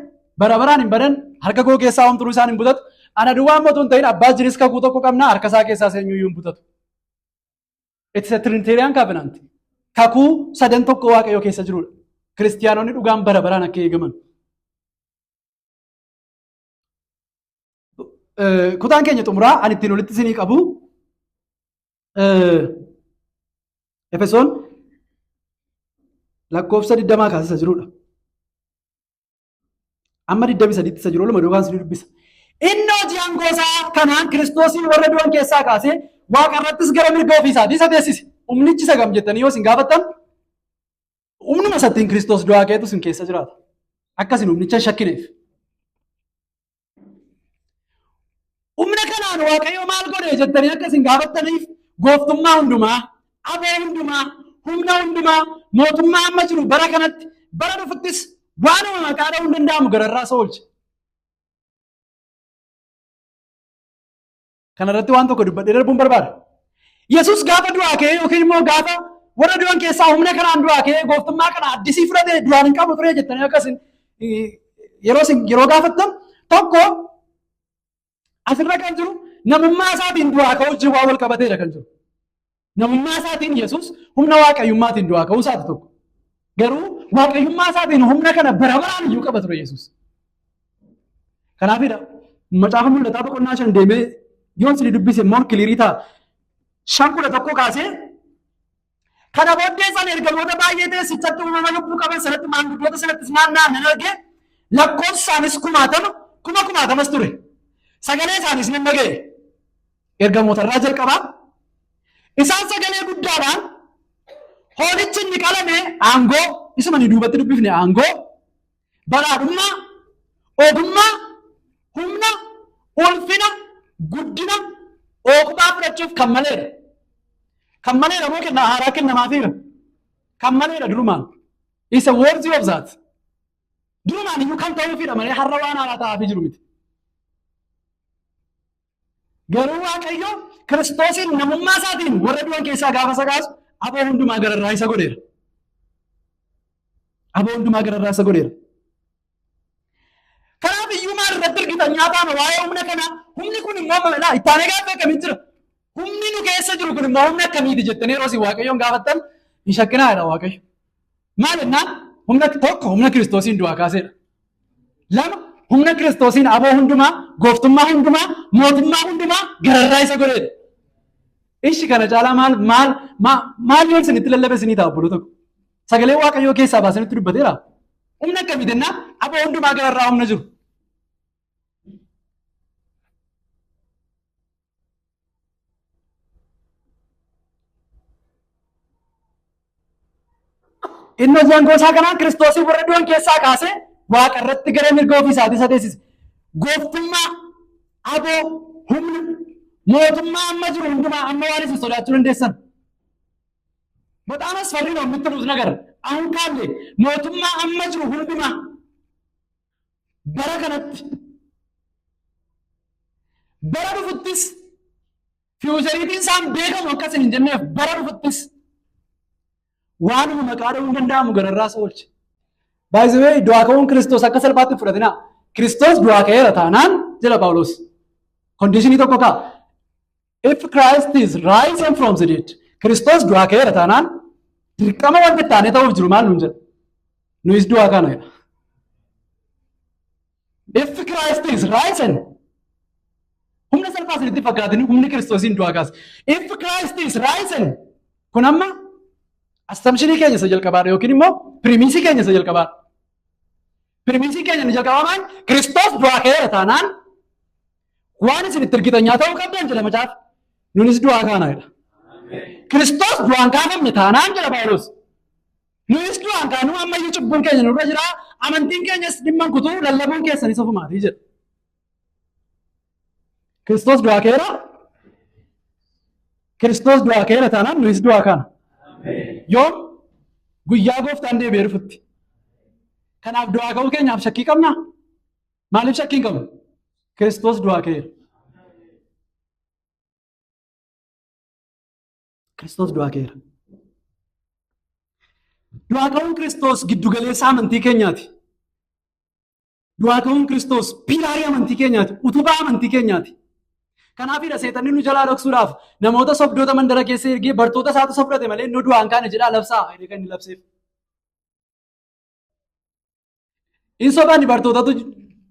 Bara baraan hin badan, harka koo keessaa homtuu isaan hin butatu. Ana duwwaa immoo hin ta'in, abbaa jiris kakuu tokko qabna, harka isaa keessaa eenyuyyuu hin butatu. It's a Trinitarian covenant. Kakuu sadan tokko Waaqayyoo keessa jirudha. Kiristiyaanonni dhugaan bara baraan akka eegaman. Kutaan keenya xumuraa ani ittiin walitti isinii qabu Efesoon lakkoofsa 20 kaasisa jirudha. Amma 23tti isa jiru oluma duukaan isinii dubbisa. Inni hojii aangoo isaa kanaan Kiristoosiin warra du'an keessaa kaasee waaqa irrattis gara mirga ofii isaatii isa teessise. Humnichi isa gam jettanii yoo isin gaafattan, humnuma isattiin Kiristoos du'aa ka'etu isin keessa jiraata. Akkasin humnicha hin shakkineef. Humna kanaan Waaqayyo maal godhe jettanii akka isin gaafattaniif, Gooftummaa hundumaa, aboo hundumaa, humna hundumaa, mootummaa amma jiru bara kanatti, bara dhufuttis waanuma maqaa dha'uun danda'amu gararraa isa oolche. Kana irratti waan tokko dubbadhee darbuun barbaada. Yesuus gaafa du'aa ka'ee yookiin immoo gaafa warra du'an keessaa humna kanaan du'aa ka'ee gooftummaa kana addisii fudhatee duraan hin qabu ture jettanii akkasin yeroo isin yeroo gaafattan, tokko asirra kan jiru namummaa isaatiin du'aa ka'uu wajjin waan wal qabateedha kan jiru. Namummaa isaatiin Yesuus humna waaqayyummaatiin du'aa ka'uu isaati tokko. Garuu waaqayyummaa isaatiin humna kana bara baraan iyyuu qaba ture Yesuus. Kanaafidha Macaafa Mul'ataa boqonnaa 5 deemee yoon isin dubbise immoo clear ta'a. 5:11 kaasee, "Kana booddee isaan ergamoota baay'ee teessichatti, uumama lubbuu qaban sanatti, maanguddoota sanattis naanna'an nan arge. Lakkoofsi isaanis kumaatama kuma kumaatamas ture. Sagalee isaanis nan dhaga'e." Ergamoota irraa jalqabaa. "Isaan sagalee guddaadhaan, hoolichi inni qalame aangoo," isuma ni duubatti dubbifne, "aangoo, badhaadhummaa, ogummaa, humna, ulfina, guddina, oqubaa fudhachuuf kan maleedha." Kan maleedha moo kenna haaraa kennamaafiira? Kan maleedha durumaan. Is a worthy of that. Durumaan iyyuu kan ta'uufidha malee har'a waan haaraa ta'aafii jiru miti. Garuu Waaqayyo Kiristoosiin namummaa isaatiin warra du'an keessaa gaafa isa kaasu aboo hundumaa gararraa isa godheera. Aboo hundumaa gararraa isa godheera. Kanaaf iyyuu maal irratti argitan nyaataama waa'ee humna kanaa? Humni kun immoo laa ittaanee gaafa akkamitti jira? Humni nu keessa jiru kun immoo humna akkamiiti jettanii yeroo isin Waaqayyoon gaafattan, hin shakkinaa jedha Waaqayyo. Maal jennaan, humna tokko humna Kiristoosiin du'aa kaaseedha. Lama, humna Kiristoosiin aboo hundumaa, gooftummaa hundumaa, mootummaa hundumaa gararraa isa godheedha. Ishi kana caalaa maal maal maal yoon isinitti lallabe isinii ta'a, obboloota tokko? Sagalee Waaqayyoo keessaa baasanitti dubbateera. Humna akkamii jennaan, aboo hundumaa gararraa humna jiru. Inni hojii aangoo isaa kanaan Kiristoosii warra du'an keessaa kaasee waaqa irratti gara mirga ofii isaatii isa teessise. Gooftummaa, aboo, humna, mootummaa amma jiru hundumaa, amma waan isin sodaachuu dandeessan. በጣም አስፈሪ ነው የምትሉት ነገር አሁን ካለ mootummaa amma jiru hundumaa, bara kanatti, bara dhufuttis, futureiitiin isaan beekamu akkasin hin jenneef, bara dhufuttis waanuma maqaa dha'uun danda'amu gararraa isa oolche. Baay'ee du'aa ka'uun Kiristoos akka salphaatti hin fudhatinaa. Kiristoos du'aa ka'eera taanaan, jedha Phaawulos. Condition tokko ka'a. If Christ is risen from the dead, Kiristoos du'aa ka'eera taanaan, dirqama wanti itti aanee ta'uuf jiru maal nuun jedha? Nuyis du'aa kaana jedha. If Christ is risen, humna salphaa isinitti fakkaatin humni Kiristoosiin du'aa kaase. If Christ is risen, kun amma assumptionii keenya isa jalqabaadha yookiin immoo premise keenya isa jalqabaadha. Premise keenya inni jalqabaa maal? Kiristoos du'aa ka'eera taanaan waan isin itti ergitan ta'uu qabdan jedha macaafa. Nunis du'aa kaana jedha. Kiristoos du'aan kaafamne taanaan, jedha Phaawulos, nuyis du'aan kaanuu, ammayyuu cubbuun keenya nurra jira, amantiin keenyas dhimma kutuu lallabuun keessanis ofumaatii jedha. Kiristoos du'aa ka'eera. Kiristoos du'aa ka'eera taanaan nuyis du'aa kaana. Yoom? Guyyaa gooftaan deebi'ee dhufutti. Kanaaf du'aa ka'uu keenyaaf shakkii qabnaa? Maaliif shakkii hin qabnu? Kiristoos du'aa ka'eera. Kiristoos du'aa ka'eera. Du'aa ka'uun Kiristoos giddugaleessa amantii keenyaati. Du'aa ka'uun Kiristoos pillar amantii keenyaati. Utubaa amantii keenyaati. Kanaafidha seexanni nu jalaa dhoksuudhaaf namoota sobdoota mandara keessa ergee, bartoota isaatu isa fudhate malee inni du'aan kaane jedhaa labsaa jedhee kan inni labseef. Inni sobaan bartootatu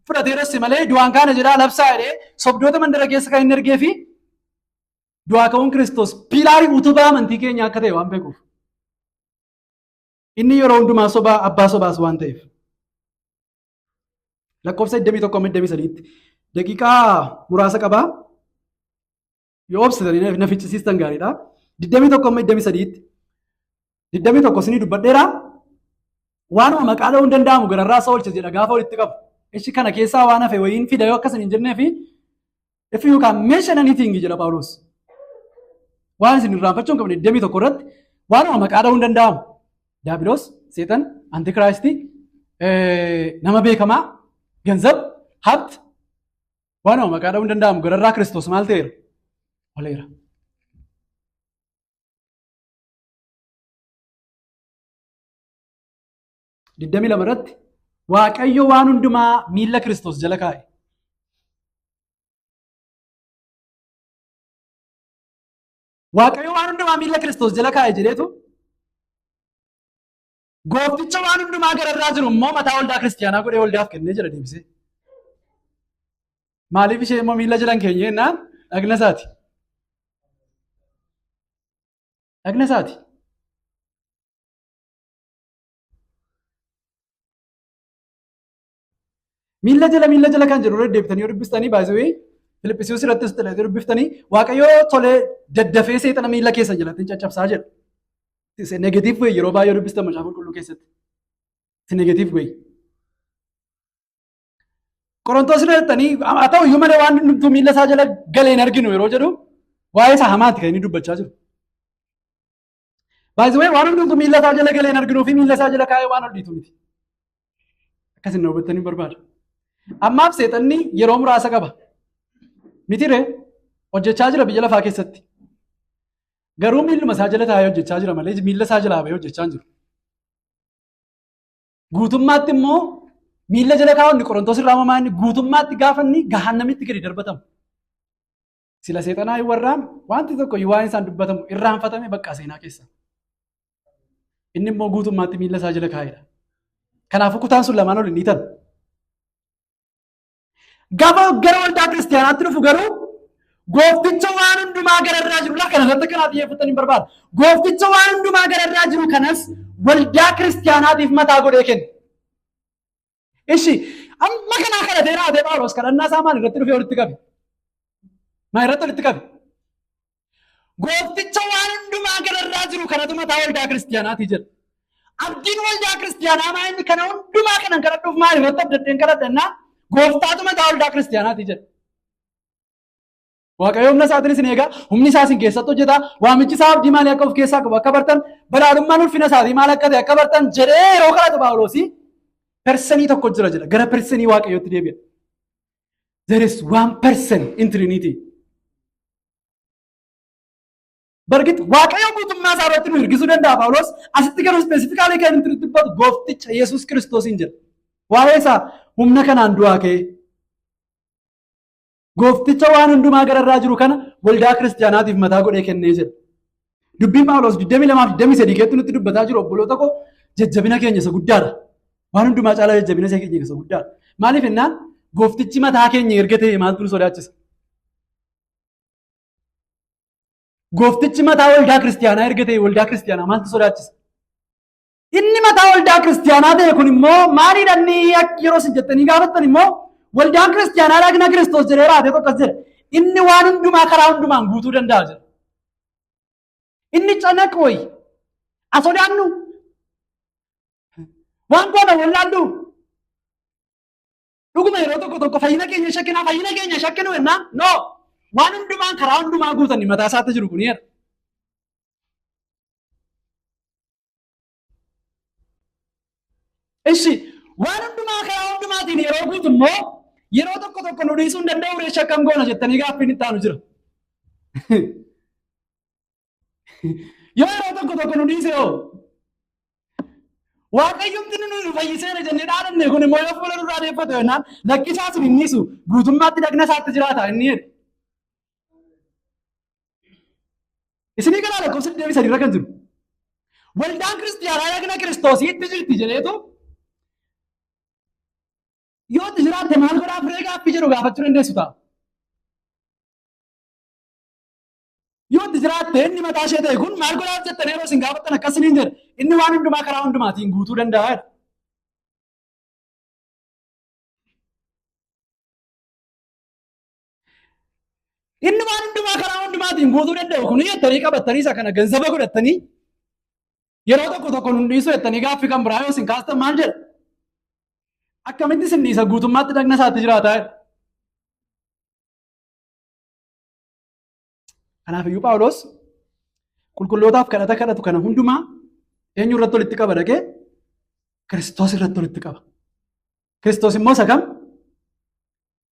fudhatee dhosse malee du'aan kaane jedhaa labsaa jedhee sobdoota mandara keessa kan inni ergee fi du'aa ka'uun Kiristoos pillar, utubaa amantii keenyaa akka ta'e waan beekuuf. Inni yeroo hundumaa sobaa abbaa sobaas waan ta'eef. Lakkoofsa 21 23tti daqiiqaa muraasa qabaa. Yoo obsitanii na ficcisiistan gaariidha. 21 23tti, 21 isinii dubbadheera. Waanuma maqaa dha'uun danda'amu gararraa isa oolche jedha gaafa walitti qabu. Ishi kana keessaa waan hafe wayiin fida yoo akkasin hin jennee fi, if you can mention anything, jedha Phaawulos. Waan isin irraanfachuu hin qabne 21 irratti waanuma maqaa dha'uu hin danda'amu. Daabiloos, Seexan, Antikiraayistii, nama beekamaa, ganzab, habt waanuma maqaa dha'uu hin danda'amu. Gararraa Kiristoos maal ta'eera? Oleera. 22 irratti Waaqayyo waan hundumaa miilla Kiristoos jala kaa'e. Waaqayyo waan hundumaa miilla Kiristoos jala kaa'e jedheetu goofticha waan hundumaa gararraa jiru immoo mataa waldaa kiristiyaanaa godhee waldaaf kennee jira deebisee. Maaliif ishee immoo miilla jala hin keenye jennaan dhagna isaati. Dhagna isaati. Miilla jala miilla jala kan jedhu irra deebitanii yoo dubbistanii baay'ee Filiphisiyoos irrattis tolee dubbiftanii Waaqayyoo tolee daddafee seexana miilla keessan jalatti hin caccabsaa jedha. It's a negative way yeroo baay'ee dubbistan macaafa qulqulluu keessatti. It's a negative way. Qorontoos irra jettanii haa ta'u iyyuu malee waan hundumtuu miilla isaa jala galee hin arginu yeroo jedhu waa'ee isaa hamaati kan inni dubbachaa jiru. By the way, waan hundumtuu miilla isaa jala galee hin arginuu fi miilla isaa jala kaa'ee waan ol dhiitu miti. Akkasin na hubattanii barbaada. Ammaaf seexanni yeroo muraasa qaba. Miti ree hojjechaa jira biyya lafaa keessatti. Garuu miilluma isaa jala taa'ee hojjechaa jira malee miilla isaa jalaa bahee hojjechaa hin jiru. Guutummaatti immoo miilla jala kaa'uun Qorontoos irraa uumamaa inni guutummaatti gaafa inni gahaannamitti gadi darbatamu. Sila seexanaa hin warraan wanti tokko waan isaan dubbatamu irraanfatame bakka seenaa keessa. Inni immoo guutummaatti miilla isaa jala kaa'edha. Kanaafuu kutaan sun lamaan ol hin dhiitan. Gaafa gara waldaa kiristiyaanaatti dhufu garuu goofticha waan hundumaa gararraa jiru laa kana irratti akkanaa xiyyeeffattan hin barbaada. Goofticha waan hundumaa gararraa jiru kanas waldaa kiristiyaanaatiif mataa godhee kenne. Ishi amma kanaa kadhatee raatee Phaawulos kadhannaa isaa maal irratti dhufee walitti qabe? Maal irratti walitti qabe? Goofticha waan hundumaa gararraa jiru kanatu mataa waldaa kiristiyaanaati jedha. Abdiin waldaa kiristiyaanaa maa inni kana hundumaa kanan kadhadhuuf maal irratti abdadheen kadhadhannaa gooftaatu mataa waldaa kiristiyaanaati jedha. Waaqayyo humna isaatiin isin eega, humni isaa isin keessatti hojjeta, waamichi isaa abdii maalii akka of keessaa qabu akka bartan, badhaadhummaan ulfina isaatii maal akka ta'e akka bartan jedhee yeroo kadhatu Phaawulosi personii tokko jira jedha. Gara personii Waaqayyootti deebi'a. There is one person in Trinity. Bargit Waaqayyo guutummaa isaa irratti nu hirkisuu danda'a Phaawulos. Asitti garuu specifically kan inni dubbatu goofticha Yesuus Kiristoosiin jedha. Waa'ee isaa humna kanaan du'aa ka'ee goofticha waan hundumaa gararraa jiru kana waldaa kiristiyaanaatiif mataa godhee kennee jedha. Dubbiin Phaawulos 22 fi 23 keessatti nutti dubbataa jiru obboloota koo jajjabina keenya isa guddaadha. Waan hundumaa caalaa jajjabina keenya isa guddaadha. Maaliif jennaan gooftichi mataa keenya erga ta'e maaltu nu sodaachisa? Gooftichi mataa waldaa kiristiyaanaa erga ta'e waldaa kiristiyaanaa maaltu sodaachisa? Inni mataa waldaa kiristiyaanaa ta'e kun immoo maaliidha inni yeroo isin jettanii gaafattan immoo waldaan kiristiyaanaa dhagna Kiristoos jedhee raatee tokkos jedha. Inni waan hundumaa karaa hundumaan guutuu danda'a jedha. Inni canaq wayi. Asodaannu. Waan goona wallaallu. Dhuguma yeroo tokko tokko fayyina keenya shakkinaa fayyina keenya shakkinu jennaan no waan hundumaan karaa hundumaa guutan mataa isaatti jiru kun jedha. Ishi waan hundumaa karaa hundumaatiin yeroo guutu immoo yeroo tokko tokko nu dhiisuu hin danda'u reesha akkam goona jettanii gaaffiin itti aanu jira. Yoo yeroo tokko tokko nu dhiise hoo Waaqayyumti nu nu fayyiseera jennee dhaadanne kun immoo yoo fuula nurraa deeffate jennaan lakkisaa sun hin dhiisu guutummaatti dhagna isaatti jiraata inni jedhe. Isinii kanaa lakkoofsa 23 irra kan jiru. Waldaan kiristiyaanaa dhagna kiristoosiitti jirti jedheetu yoo itti jiraatte maal godhaa firee gaaffii jedhu gaafachuu dandeessu ta'a. Yoo itti jiraatte inni mataa ishee ta'e kun maal godhaaf jettanii yeroo isin gaafattan akkas isiniin jedha. Inni waan hundumaa karaa hundumaatiin guutuu danda'a jedha. Inni waan hundumaa karaa hundumaatiin guutuu danda'u kun jettanii qabattanii isa kana ganzaba godhattanii yeroo tokko tokko nun dhiisu jettanii gaaffii kan biraa yoo isin kaastan maal jedha? Akkamitti isin dhiisa guutummaatti dhagna isaatti jiraataa jedha. Kanaaf iyyuu Phaawulos Qulqullootaaf kadhata kadhatu kana hundumaa eenyu irratti walitti qaba dhaqee? Kiristoos irratti walitti qaba. Kiristoos immoo isa kam?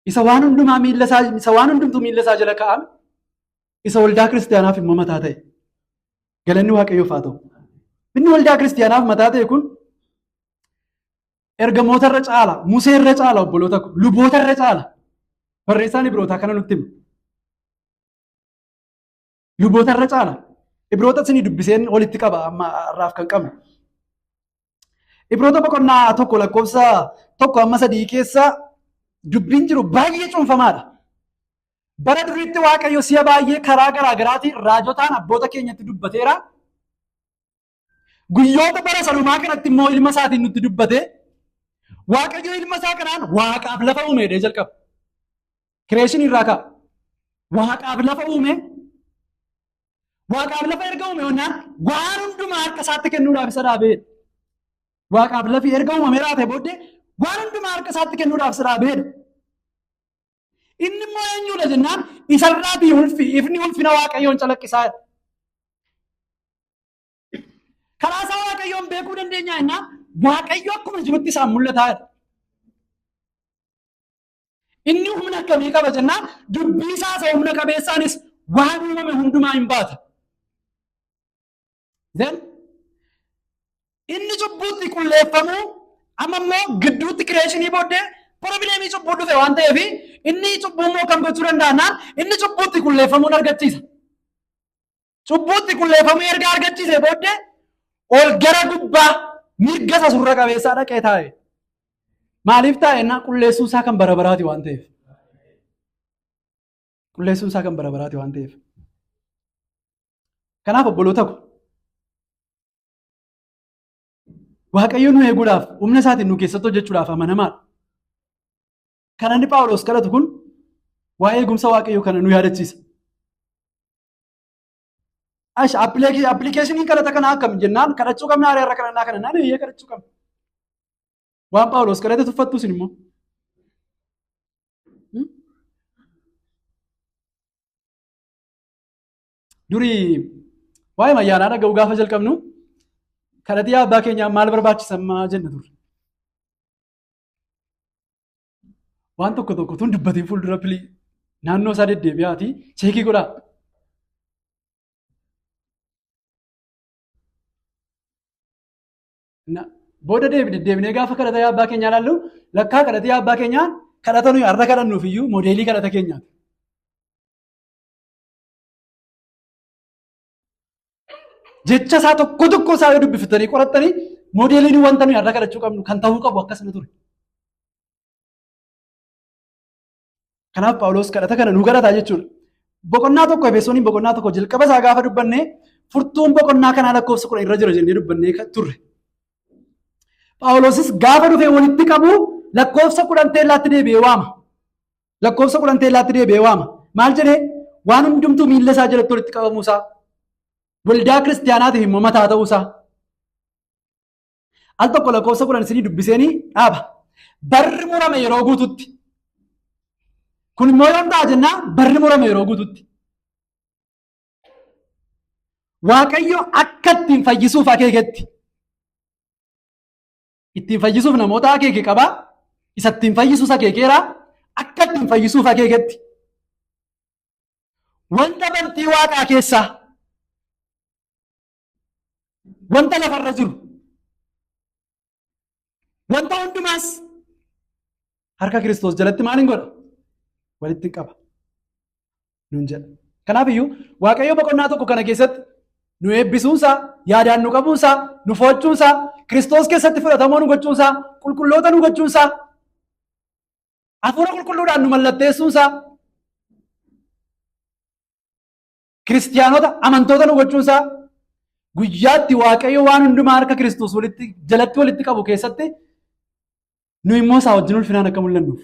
Isa waan hundumaa miilla isaa isa waan hundumtuu miilla isaa jala kaa'ame isa waldaa kiristiyaanaaf immoo mataa ta'e. Galanni Waaqayyoof haa ta'u. Inni waldaa kiristiyaanaaf mataa ta'e kun ergamoota irra caala, Musee irra caala obboloota ko, luboota irra caala. Barreessaan Ibrootaa kana nutti hima. Luboota irra caala. Ibroota isinii dubbiseen walitti qaba amma har'aaf kan qabnu. Ibroota boqonnaa 1 lakkoofsa 1 amma 3 keessa dubbiin jiru baay'ee cuunfamaadha. Bara duriitti Waaqayyo si'a baay'ee karaa garaa garaatiin raajotaan abboota keenyatti dubbateera. Guyyoota bara salumaa kanatti immoo ilma isaatiin nutti dubbate. Waaqayyo ilma isaa kanaan waaqaaf lafa uume jedhee jalqaba. Creation irraa ka'a. Waaqaaf lafa uume. Waaqaaf lafa erga uume yonnaan waan hundumaa harka isaatti kennuudhaaf isa dhaabee. Waaqaaf lafi erga uumamee raate booddee waan hundumaa harka isaatti kennuudhaaf isa dhaabee. Inni immoo eenyudha jennaan isarraatii ulfi ifni ulfina Waaqayyoon calaqqisaa. Karaa isaa Waaqayyoon beekuu dandeenya jennaan Waaqayyo akkuma jirutti isaan mul'ataa. Inni humna akkamii qaba jennaan dubbii isaa isa humna qabeessaanis waan uumame hundumaa hin baata. Then inni cubbuutti qulleeffamuu amma immoo gidduutti creation booddee problem cubbuu dhufe waan ta'eef inni cubbuu immoo kan gochuu danda'annaan inni cubbuutti qulleeffamuun argachiisa. Cubbuutti qulleeffamuu erga argachiise booddee ol gara gubbaa mirga isa surra qabeessaa dhaqee taa'e. Maaliif taa'e innaa qulleessuun isaa kan bara baraati waan ta'eef. Qulleessuun isaa kan bara baraati waan ta'eef. Kanaaf obboloota ko Waaqayyo nu eeguudhaaf humna isaatiin nu keessatti hojjechuudhaaf amanamaadha. Kan inni Phaawulos kadhatu kun waa'ee eegumsa Waaqayyoo kana nu yaadachiisa. Ash application kadhata kana akkam jennaan kadhachuu qabna har'a irra kadhannaa kana naan eeyyee kadhachuu qabna. Waan Phaawulos kadhate tuffattu isin immoo. Durii waa'ee ayyaanaa dhaga'uu gaafa jalqabnu kadhatii abbaa keenyaa maal barbaachisa ammaa jenna turre. Waan tokko tokko tun dubbatiin fuuldura pilii naannoo isaa deddeebi'aatii check godhaa. Booda deddeebinee gaafa kadhata abbaa keenyaa ilaallu lakkaa kadhatee abbaa keenyaa kadhata nuyi har'a kadhannuuf iyyuu model kadhata keenyaati. Jecha isaa tokko tokko isaa yoo dubbifatanii qorattanii modeliin wanta nuyi har'a kadhachuu qabnu kan ta'uu qabu akkasuma ture. Kanaaf Phaawulos kadhata kana nu kadhataa jechuudha. Boqonnaa 1 Efesooniin boqonnaa 1 jalqaba isaa gaafa dubbanne furtuun boqonnaa kanaa lakkoofsa 10 irra jira jennee dubbannee turre. Phaawulosis gaafa dhufee walitti qabu lakkoofsa 10 teellaatti deebi'ee waama. Lakkoofsa 10 teellaatti deebi'ee waama. Maal jedhee? Waan hundumtuu miilla isaa jalatti walitti qabamuu isaa. Waldaa kiristiyaanaatiif immoo mataa ta'uu isaa. Al tokko lakkoofsa 10 isinii dubbiseenii dhaaba. Barri murame yeroo guututti. Kun immoo yoom ta'a jennaa barri murame yeroo guututti. Waaqayyo akka ittiin fayyisuuf akeeketti. Ittiin fayyisuuf namoota akeeke qabaa. Isa ittiin fayyisuus akeekeera. Akka ittiin fayyisuuf akeeketti. Wanta bantii waaqaa keessaa wanta lafarra jiru wanta hundumaas harka Kiristoos jalatti maal hin godha? Walitti hin qaba. Nuun jedha. Kanaaf iyyuu Waaqayyo boqonnaa 1 kana keessatti nu eebbisuunsaa, yaadaan nu qabuunsaa, nu fo'achuunsaa, Kiristoos keessatti fudhatamoo nu gochuunsaa, qulqulloota nu gochuunsaa, hafuura qulqulluudhaan nu mallatteessuunsaa, kiristiyaanota amantoota nu gochuunsaa guyyaatti Waaqayyo waan hundumaa harka Kiristoos walitti jalatti walitti qabu keessatti nu immoo isaa wajjin ulfinaan akka mul'annuuf.